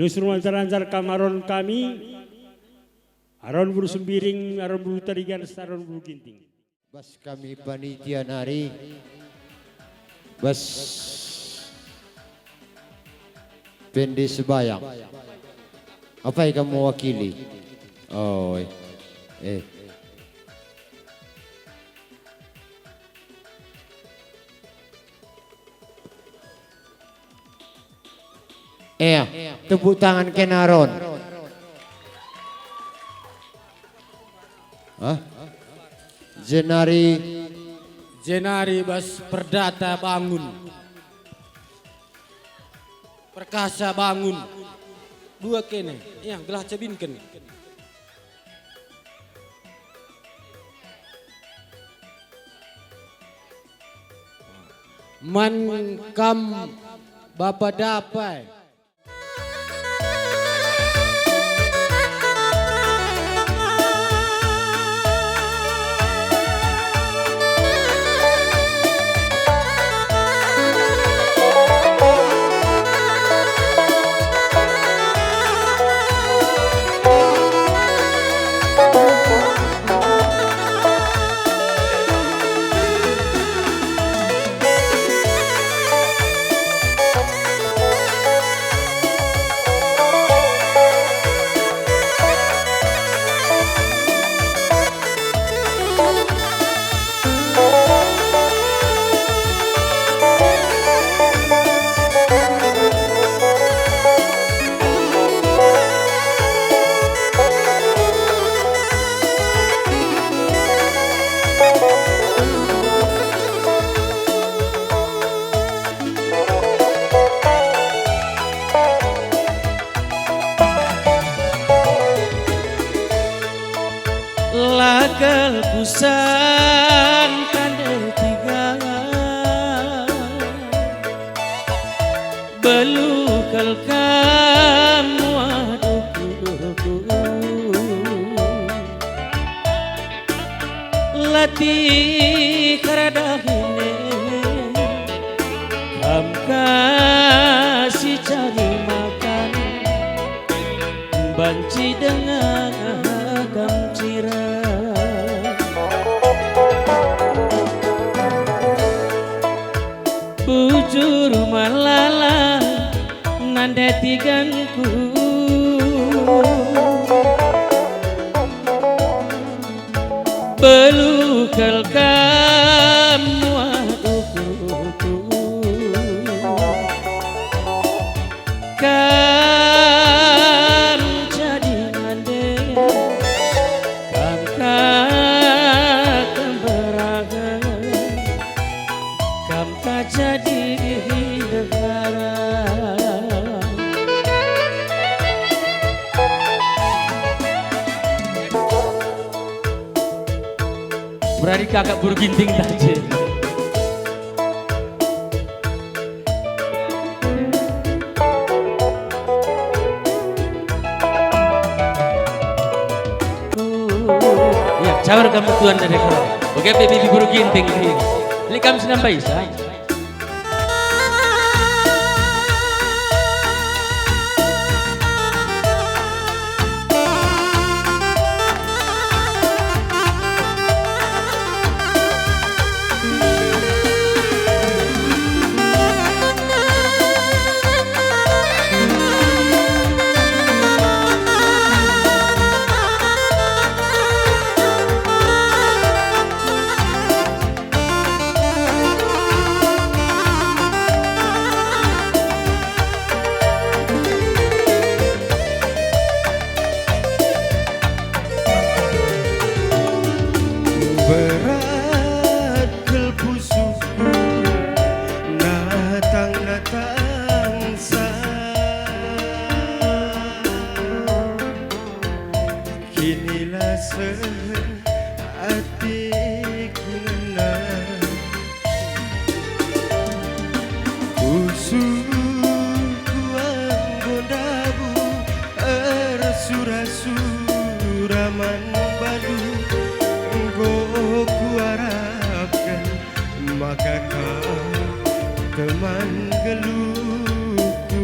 Suruh lancar-lancar kam Aron kami, Aron Buru Sembiring, Aron Buru Tarigan, Aron Buru Ginting. Bas kami panitia nari, bas pende sebayang. Apai kam mewakili? Oh, eh. Eh. Ea, tepuk tangan kena Aron. Hah? Jenari. Jenari bas Perdata Bangun. Perkasa Bangun. Dua kene. Ea, gelah cebinken. Man kam Bapa Dapai. La kal kusangka ndai tiga, beluh kal kam muat ukurku. Latih karadah ine, kam ka si cari makan, banci denga kam cira. Bujur malala nande tiganku. Beluh kal kam muat ukurku. Kam jadi mande, kam ka kemberahen, kam ka jadi ndehara. Berari kakak Buru Ginting tadi. Ya, cabar kamu tuan dari Buru. Oke, baby Buru Ginting. Ini kamu senampai, say. Berat kal pusuhku, natang-natang sa. Kinilah seh ateku ngena. Pusuhku enggo ndabuh ersura-sura man bandu, enggo kuarapken maka kam teman geluhku.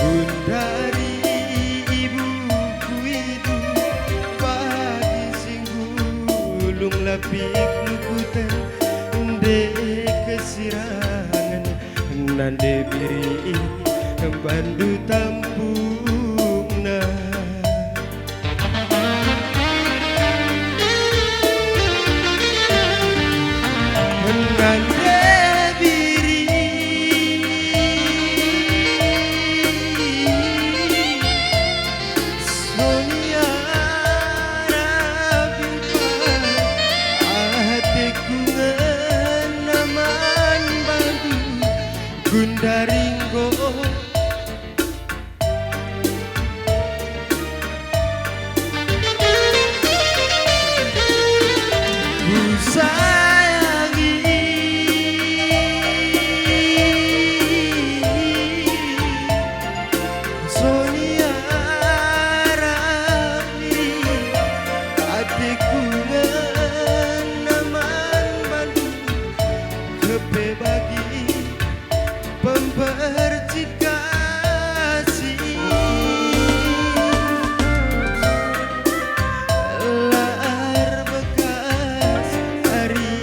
Gundari ibuku idu, bagi si nggulung lapikmu kuten, nde kesirangen, nande biri bandu tampungna. Nande biri Sonia Rabipa, ateku ngena man bandu, Gundari enggo Kusayangi Sonia Rani, ateku ngena man bandu, kepe bagi pempercik kasih la erbekas ari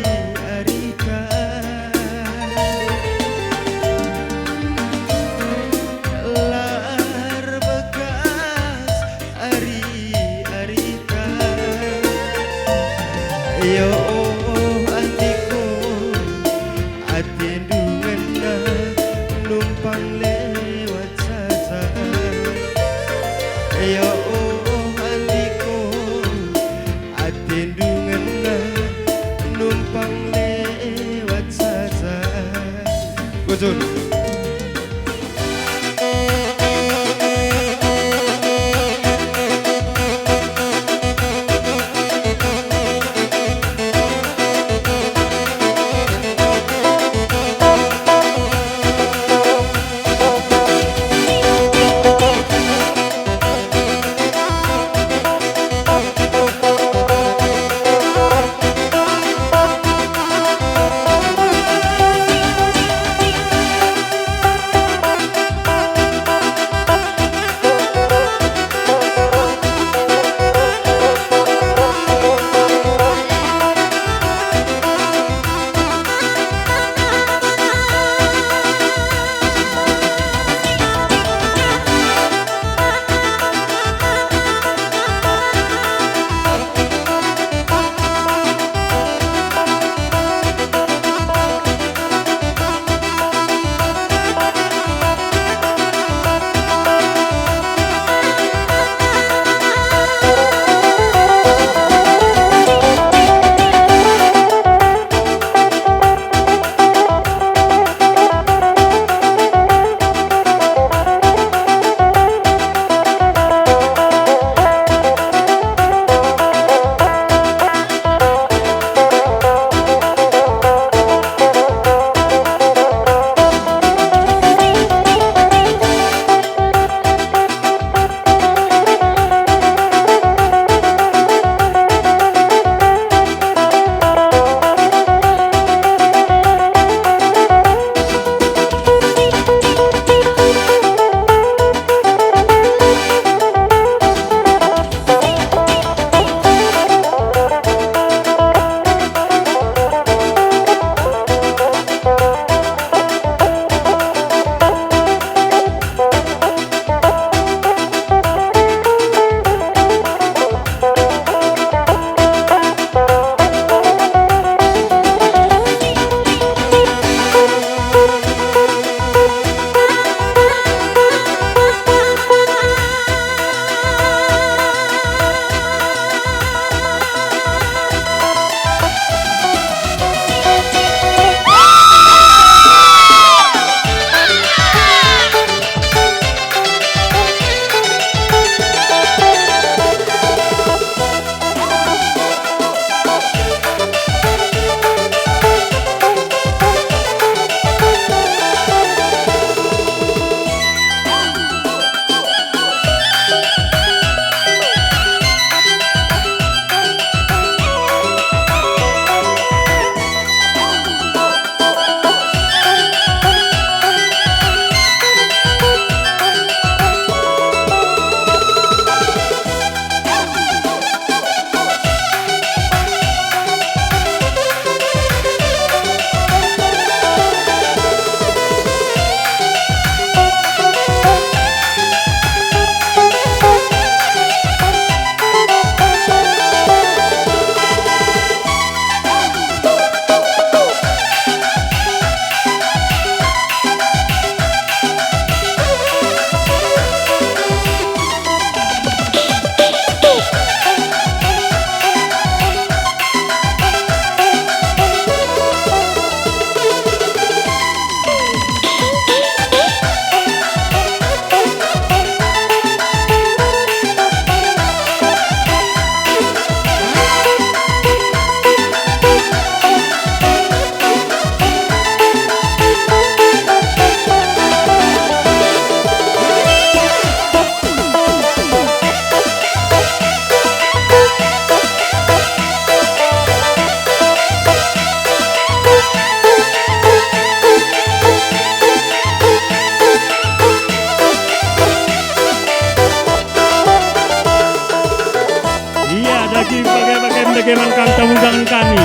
Bagaimana kam tamu undangan kami?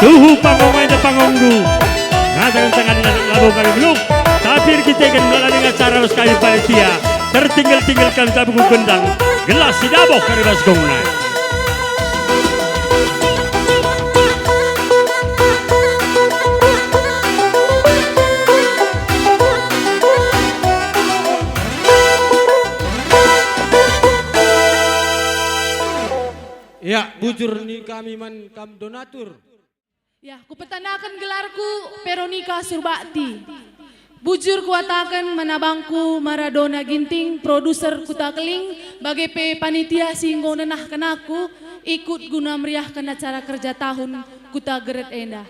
Tuhu panggung enda pangungndu. Ngataken tengah dengan labo kami belum. Tapi erkiteken melalui acara ras kami panitia. Tertinggal-tinggal kami tabu gendang. Gelah si dabuh kari bas gongna. Ya, bujur nina kami man kam donatur. Ya, kupetandaken gelarku Veronika Surbakti. Bujur kuataken man abangku Maradona Ginting, produser Kuta Keling, bage pe panitia si enggo nenahken aku ikut guna meriahken acara kerja tahun Kuta Geret enda.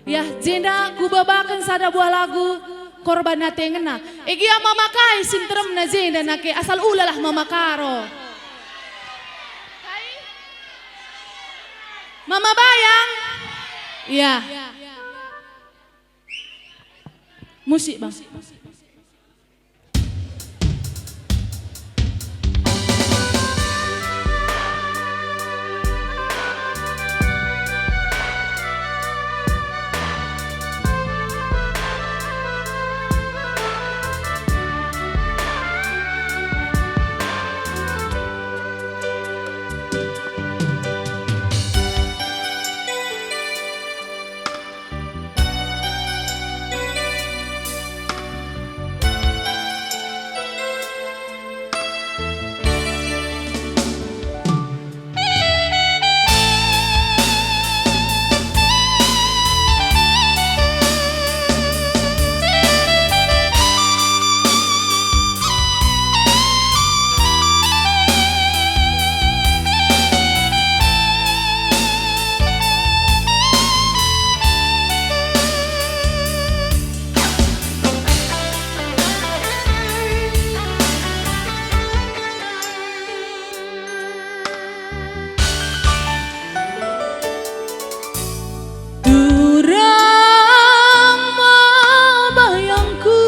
Ya, jenda kubabaken sada buah lagu, Korban Ate Ngena. E gia mama kai si nteremna jenda nake, asal ulalah mama Karo. Kai? Mama Bayang? Ya. Musik, Bang. Turang ma bayangku,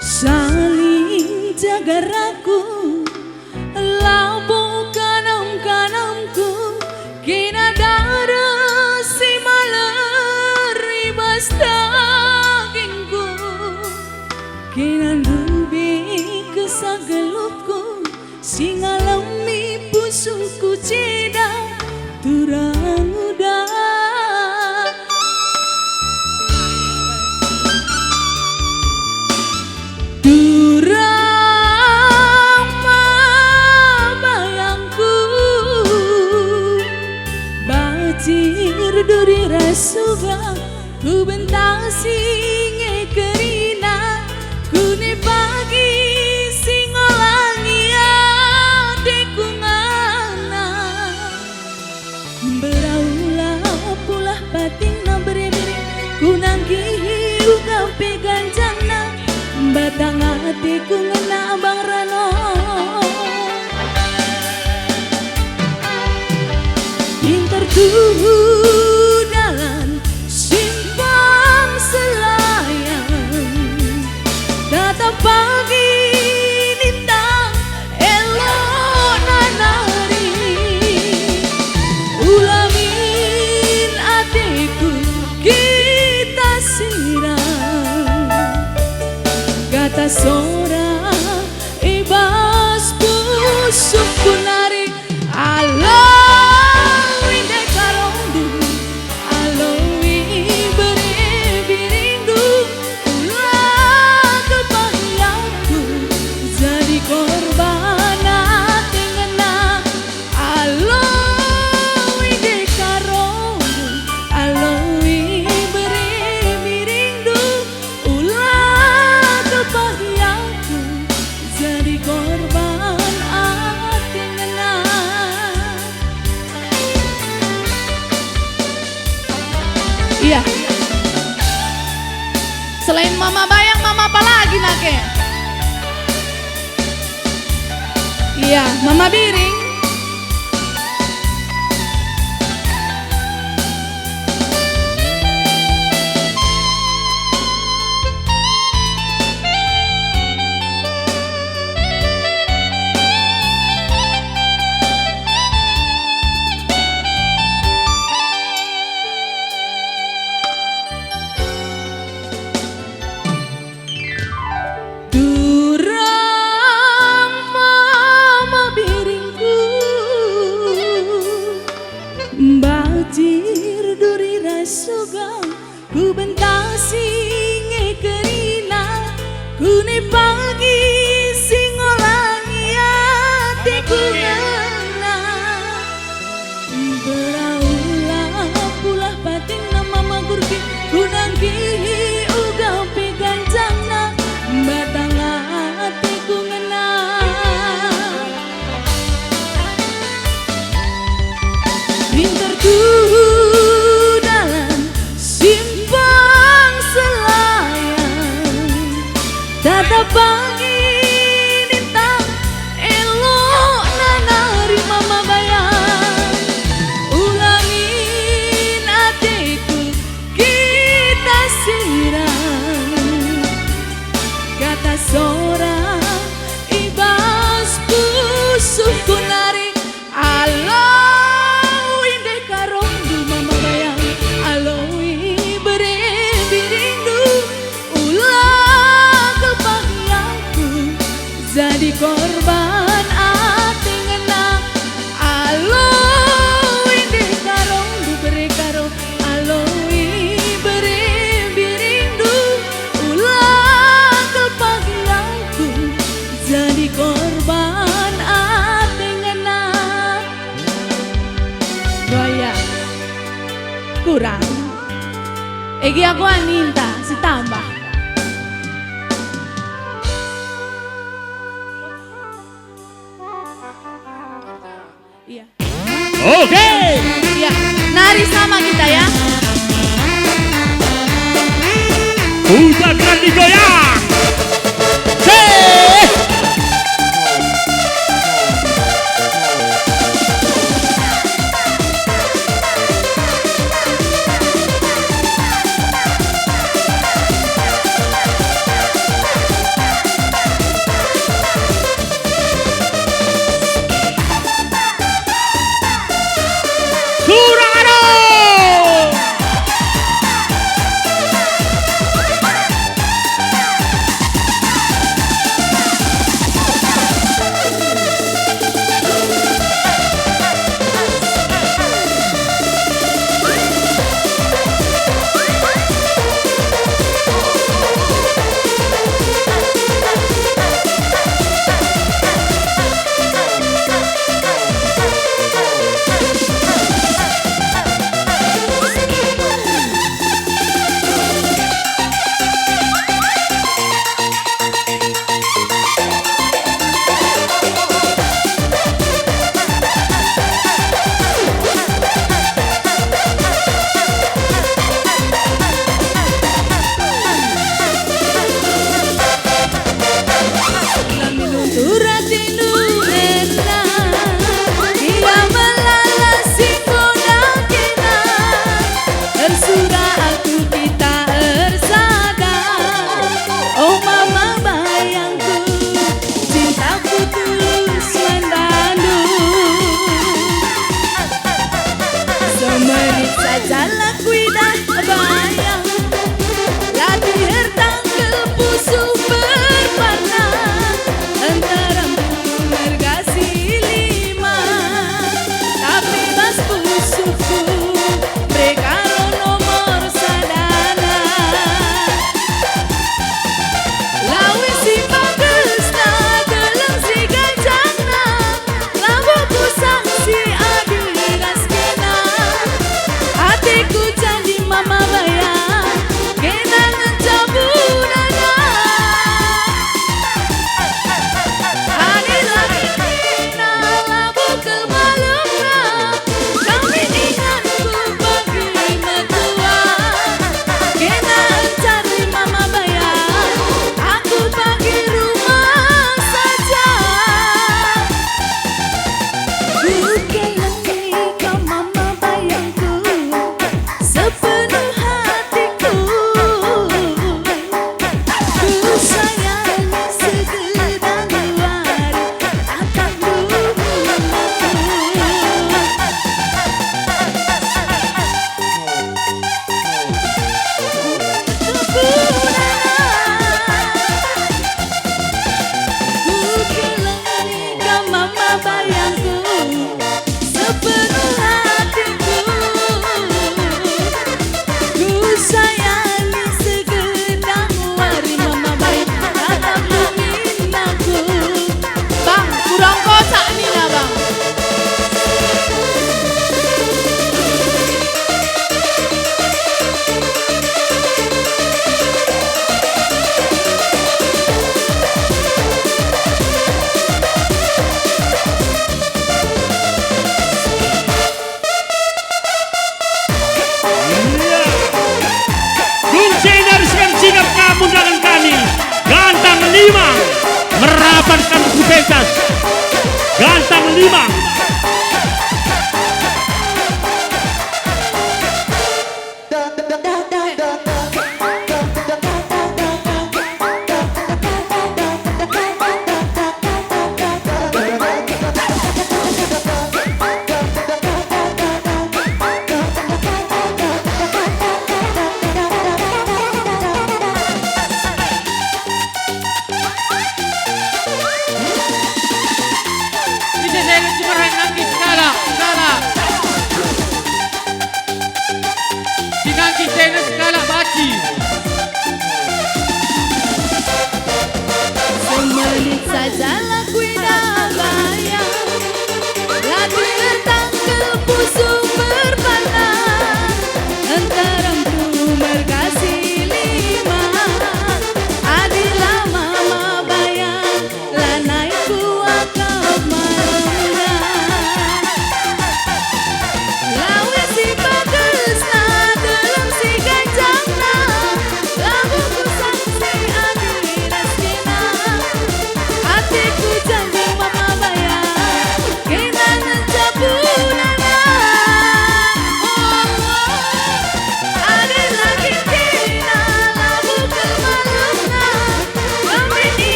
saling jaga aku, labo kanem-kanemku, kena dareh si maler i bas dagingku, kena ndube kesah geluhku, si ngalemi pusuhku ceda turang uda. Turang ma bayangku, bacir duri ras uga, ku bentang si nge kerina, ku ne pagi si ngolangi ateku ngana. Mberaula pulah patingna bere-bere, ku nangkihi uga pe ganjangna, batang ateku ngena abang rano. Pinter tuhu dalan simpang selayan, tatap pagi nintang elokna nari. Ula min ateku kita sirang, kata sora i bas pusuhku nari. Alo, inde karondu, alo, ibere birindu, ula kepahiangku jadi korban ate ngena. Alo, inde karondu, alo, ibere birindu, ula kepahiangku jadi korban ate ngena. Iya. Selain Mama Bayang, Mama apa lagi nake? Iya, Mama Biring. Turang mama biringku, mbacir duri ras uga, ku bentasi nge kerina, ku ne pagi si ngolangi ateku ngena. Beraulah pulah patingna mama gurgi, ku nangkihi uga pe gancangna, mbatang ateku ngena. Pinter tuhu dalan simpang selayan, tatapangi nintang elokna nari mama bayan. Ulangin ateku kita sirang, kata sora i bas pusuhku nari. Alo, indeh karondu mama bayan, alo, ibere birindu, ula kal pagi aku jadi korban ate ngena. Alo, indeh karondu bere karo, alo, ibere birindu, ula kal pagi aku jadi korban ate ngena. Wayah. Kurang. Egi aku aninta, sitambah. Iya. Oke. Iya. Nari sama kita ya. Putar dan digoyang. Cek. Suraro!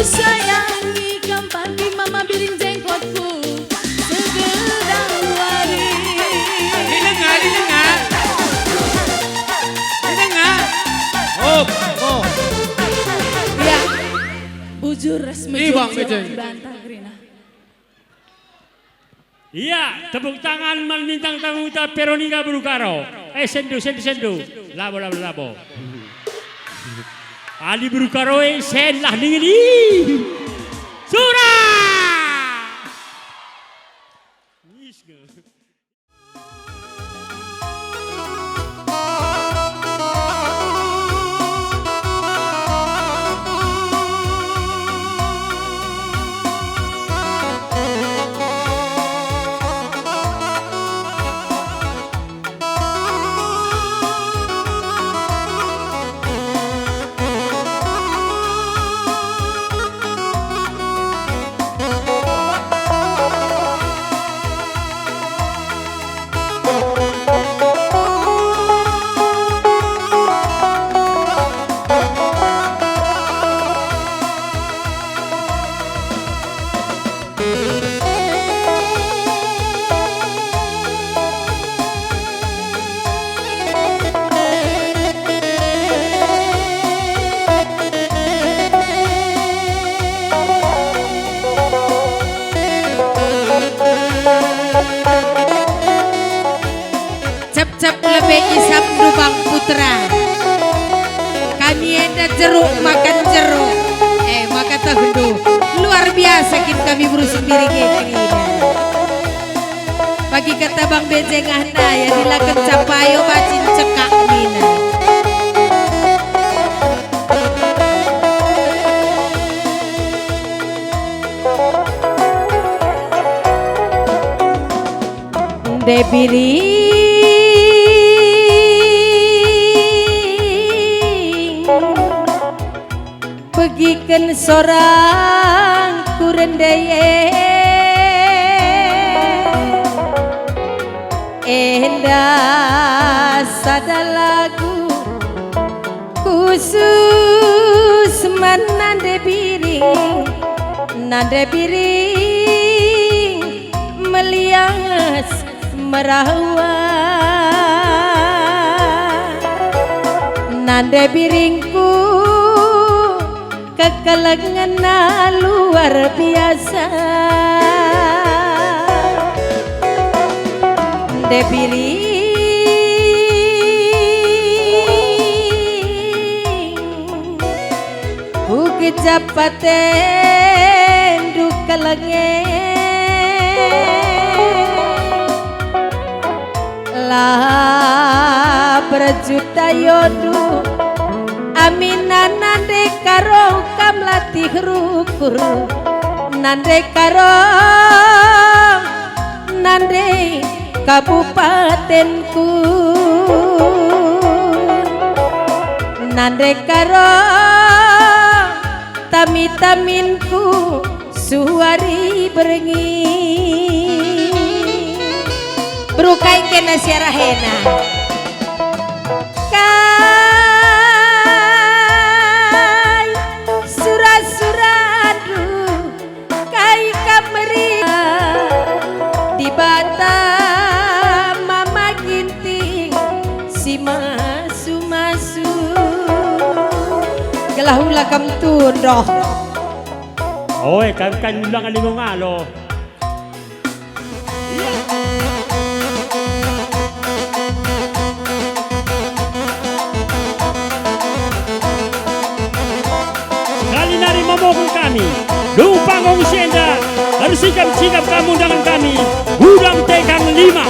Sayangi kam pagi mama biring jengkotku segedang wari. Didengar, didengar. Didengar. Oh, oh. Ya, bujur ras mejujur. Bang Bejeng. Bantah gerina. Iya, tepuk tangan man bintang tamu kita Veronica Berukaro. Eh, sendu, sendu, sendu. Labo, labo, labo. Ali Berukaro, eh, sen lah dingin, ih. Sura! Cep-cep lebe isapndu bang putra. Kami enda jeruk makan jeruk. Eh, maka tehndu. Luar biasa kin kami beru sendiri ke kerina. Bagi kata Bang Bejeng ahna ya dilaken capayo bacin cekak nina. Nde Biring, pegiken sorangku rende e. Enda sada lagu khusus man Nande Biring, Nande Biring melias merawa. Nande Biringku kekelengenna luar biasa. Nde Biring, kugejap atendu keleng e. La berjuta yondu, aminna nande karo kam latih rukur, nande karo, nande kabupatenku, nande karo tami-taminku suari berngi. Beru kai kena siarah ena. Kai sura-surandu, kai kam meriah, Dibata Mama Ginting si masu-masu. Gelah ula kam tundoh. Oe, kam kan ulang alingo ngalo. Sekali nari momoken kami, dung panggung si enda, ersikap-sikap kam undangen kami, Gudang Tekang Lima.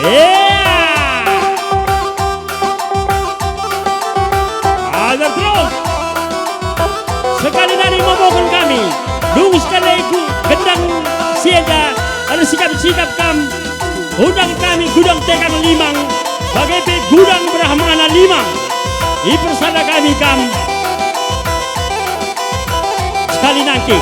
Ea! Ajar terus. Sekali nari momoken kami, dung sekali ku gendang si enda, ersikap-sikap kam. Gudang kami Gudang Tekang Limang, bage pe Gudang Brahmana Limang. Ipersada kami kam. Nangkih.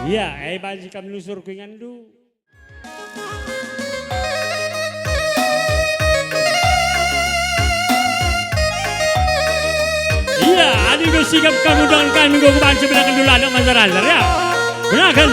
Ia, e banci kam nusurku inganndu. Ia, adi bas sikap kam undangen kan enggo kubanci benaken dulu anak Mazar Azar, ya. Benaken.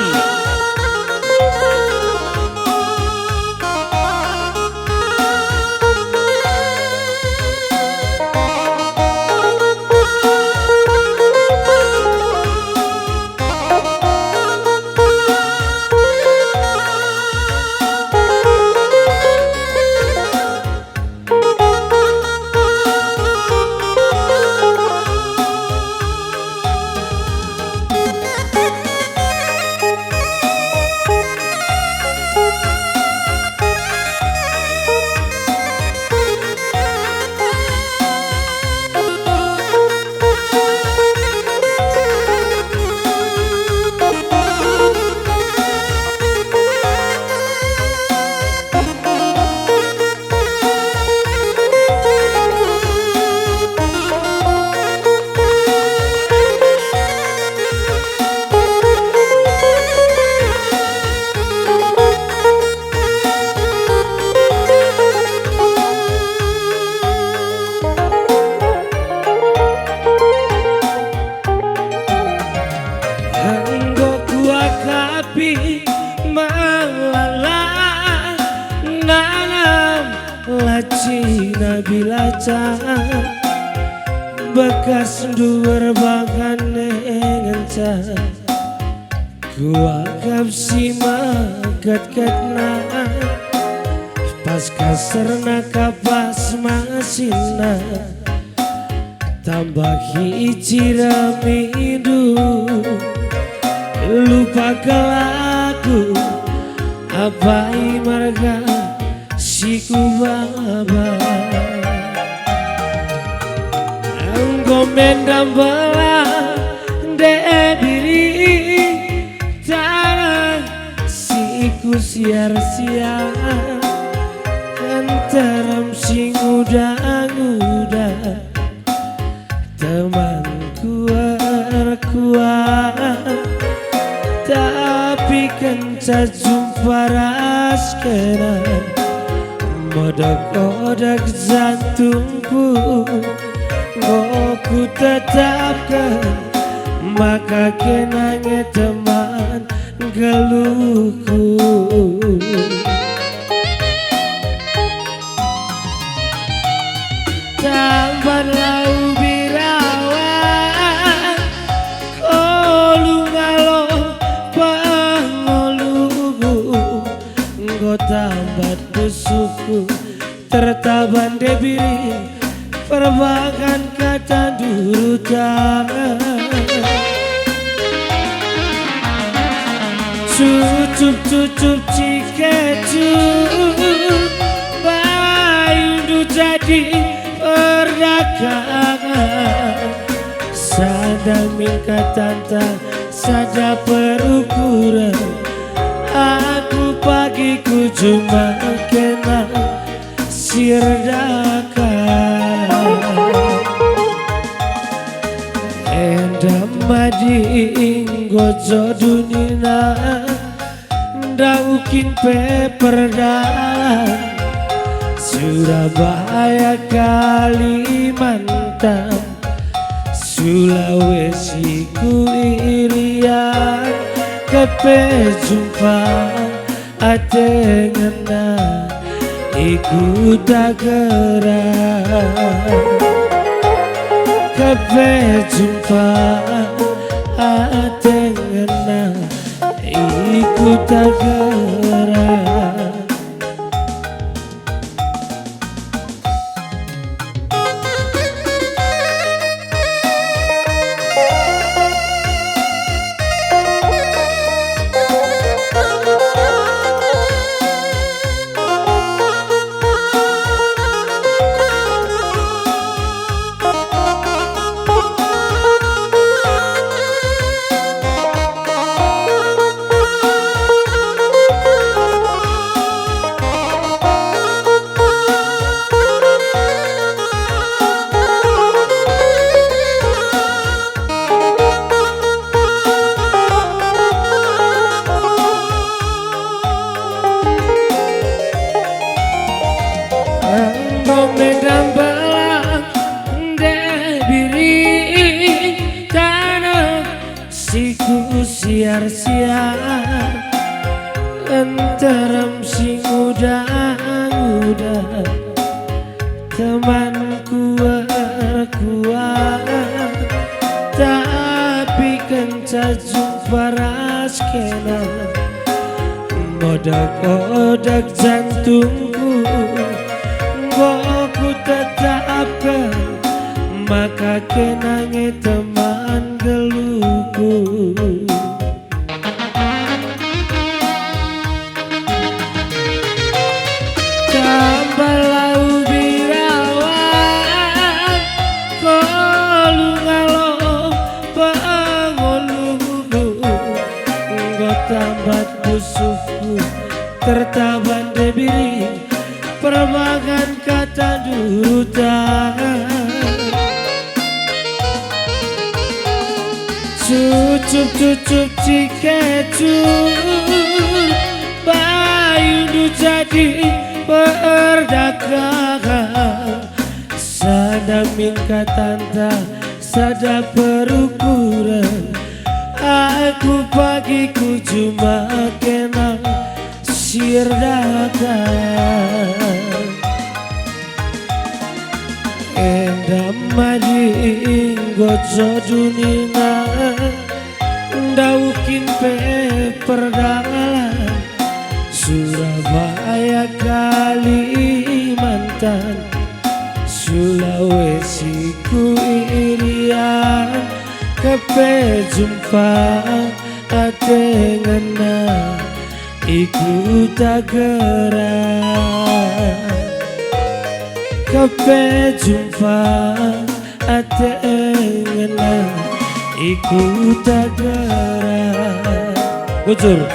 Nabilaca, bekas nduwer bahan ngenca. Kuakap si meketna, pas kaserna kapas masinna, tambahi ciramindu. Lupa kelaku, apai marga si kubaba. Enggo mendam belang ndebiri, taneh si kusiar-siar, nterem si nguda-nguda. Temanku erkuat, tapi kenca jumpa ras kena, modek-odek jantungku, enggo kutetapken maka kena nge teman geluhku. Tamban lau birawan, kolu ngalo pengoluku, enggo tambat pusuhku. Tertaban ndebiri, perbahan kata nduruta. Cucup-cucup cikecu, bayundu jadi perdagangan. Sada min katanta, sada perukuren. Aku pagi ku juma kena si erdakan. Enda mading gojo dunina, ndauh kin pe perdalan. Surabaya, Kalimantan, Sulawesi ku Irian, kepe jumpa ate ngena i kuta Gerah. Kepe jumpa ate ngena i kuta Gerah. Enggo mendam belang ndebiri, taneh si kusiar-siar, nterem si nguda-nguda. Temanku erkuat, tapi kenca jumpa ras kena, modek-odek jantungku, enggo kutetapken maka kena nge teman geluhku. Tambah lau birawan, kolu ngalo pengoluhku, enggo tambat pusuhku, tertaban ndebiri, perbahan kata nduta. Cucup-cucup cikecu, bayundu jadi perdagangan. Sada min katanta, sada perukuren. Aku pagi ku juma kena si erdakan. Damari enggo jo dunina, ndauh kin pe perdalan, Surabaya, Kalimantan, Sulawesi ku Irian, kepe jumpa ate ngena i Kuta Gerah. Kepe jumpa ate ngena i Kuta Gerah. Bujur.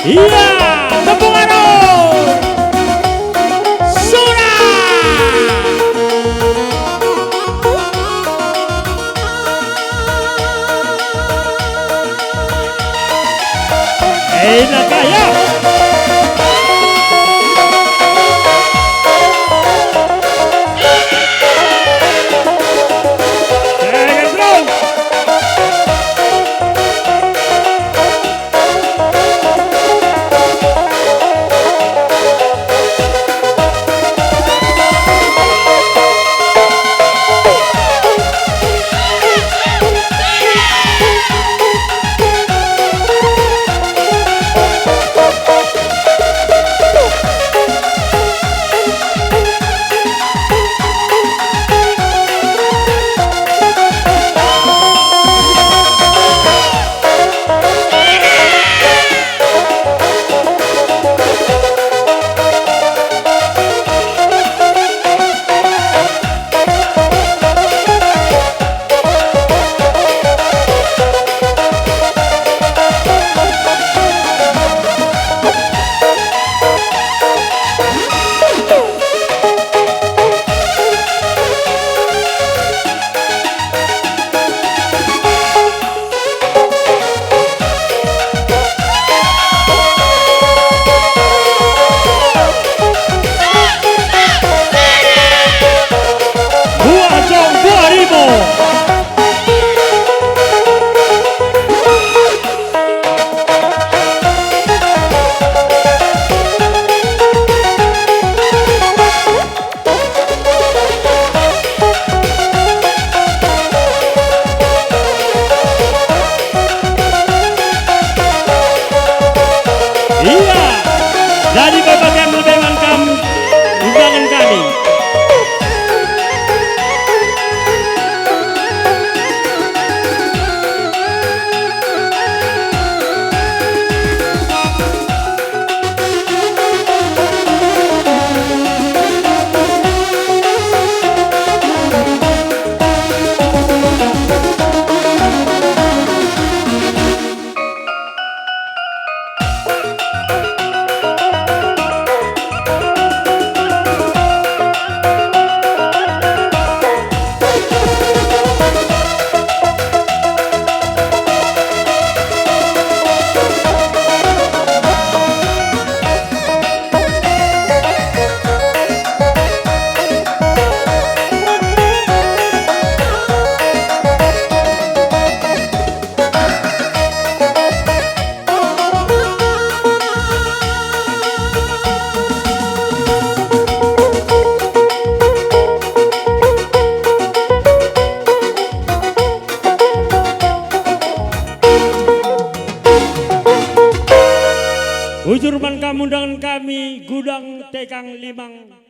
Iya, tepung tangan. Sura. Enak ya. Jadi bapa kami lebe man kam undangan kami. Bujur man kam undangan kami, Gudang Tekang Limang.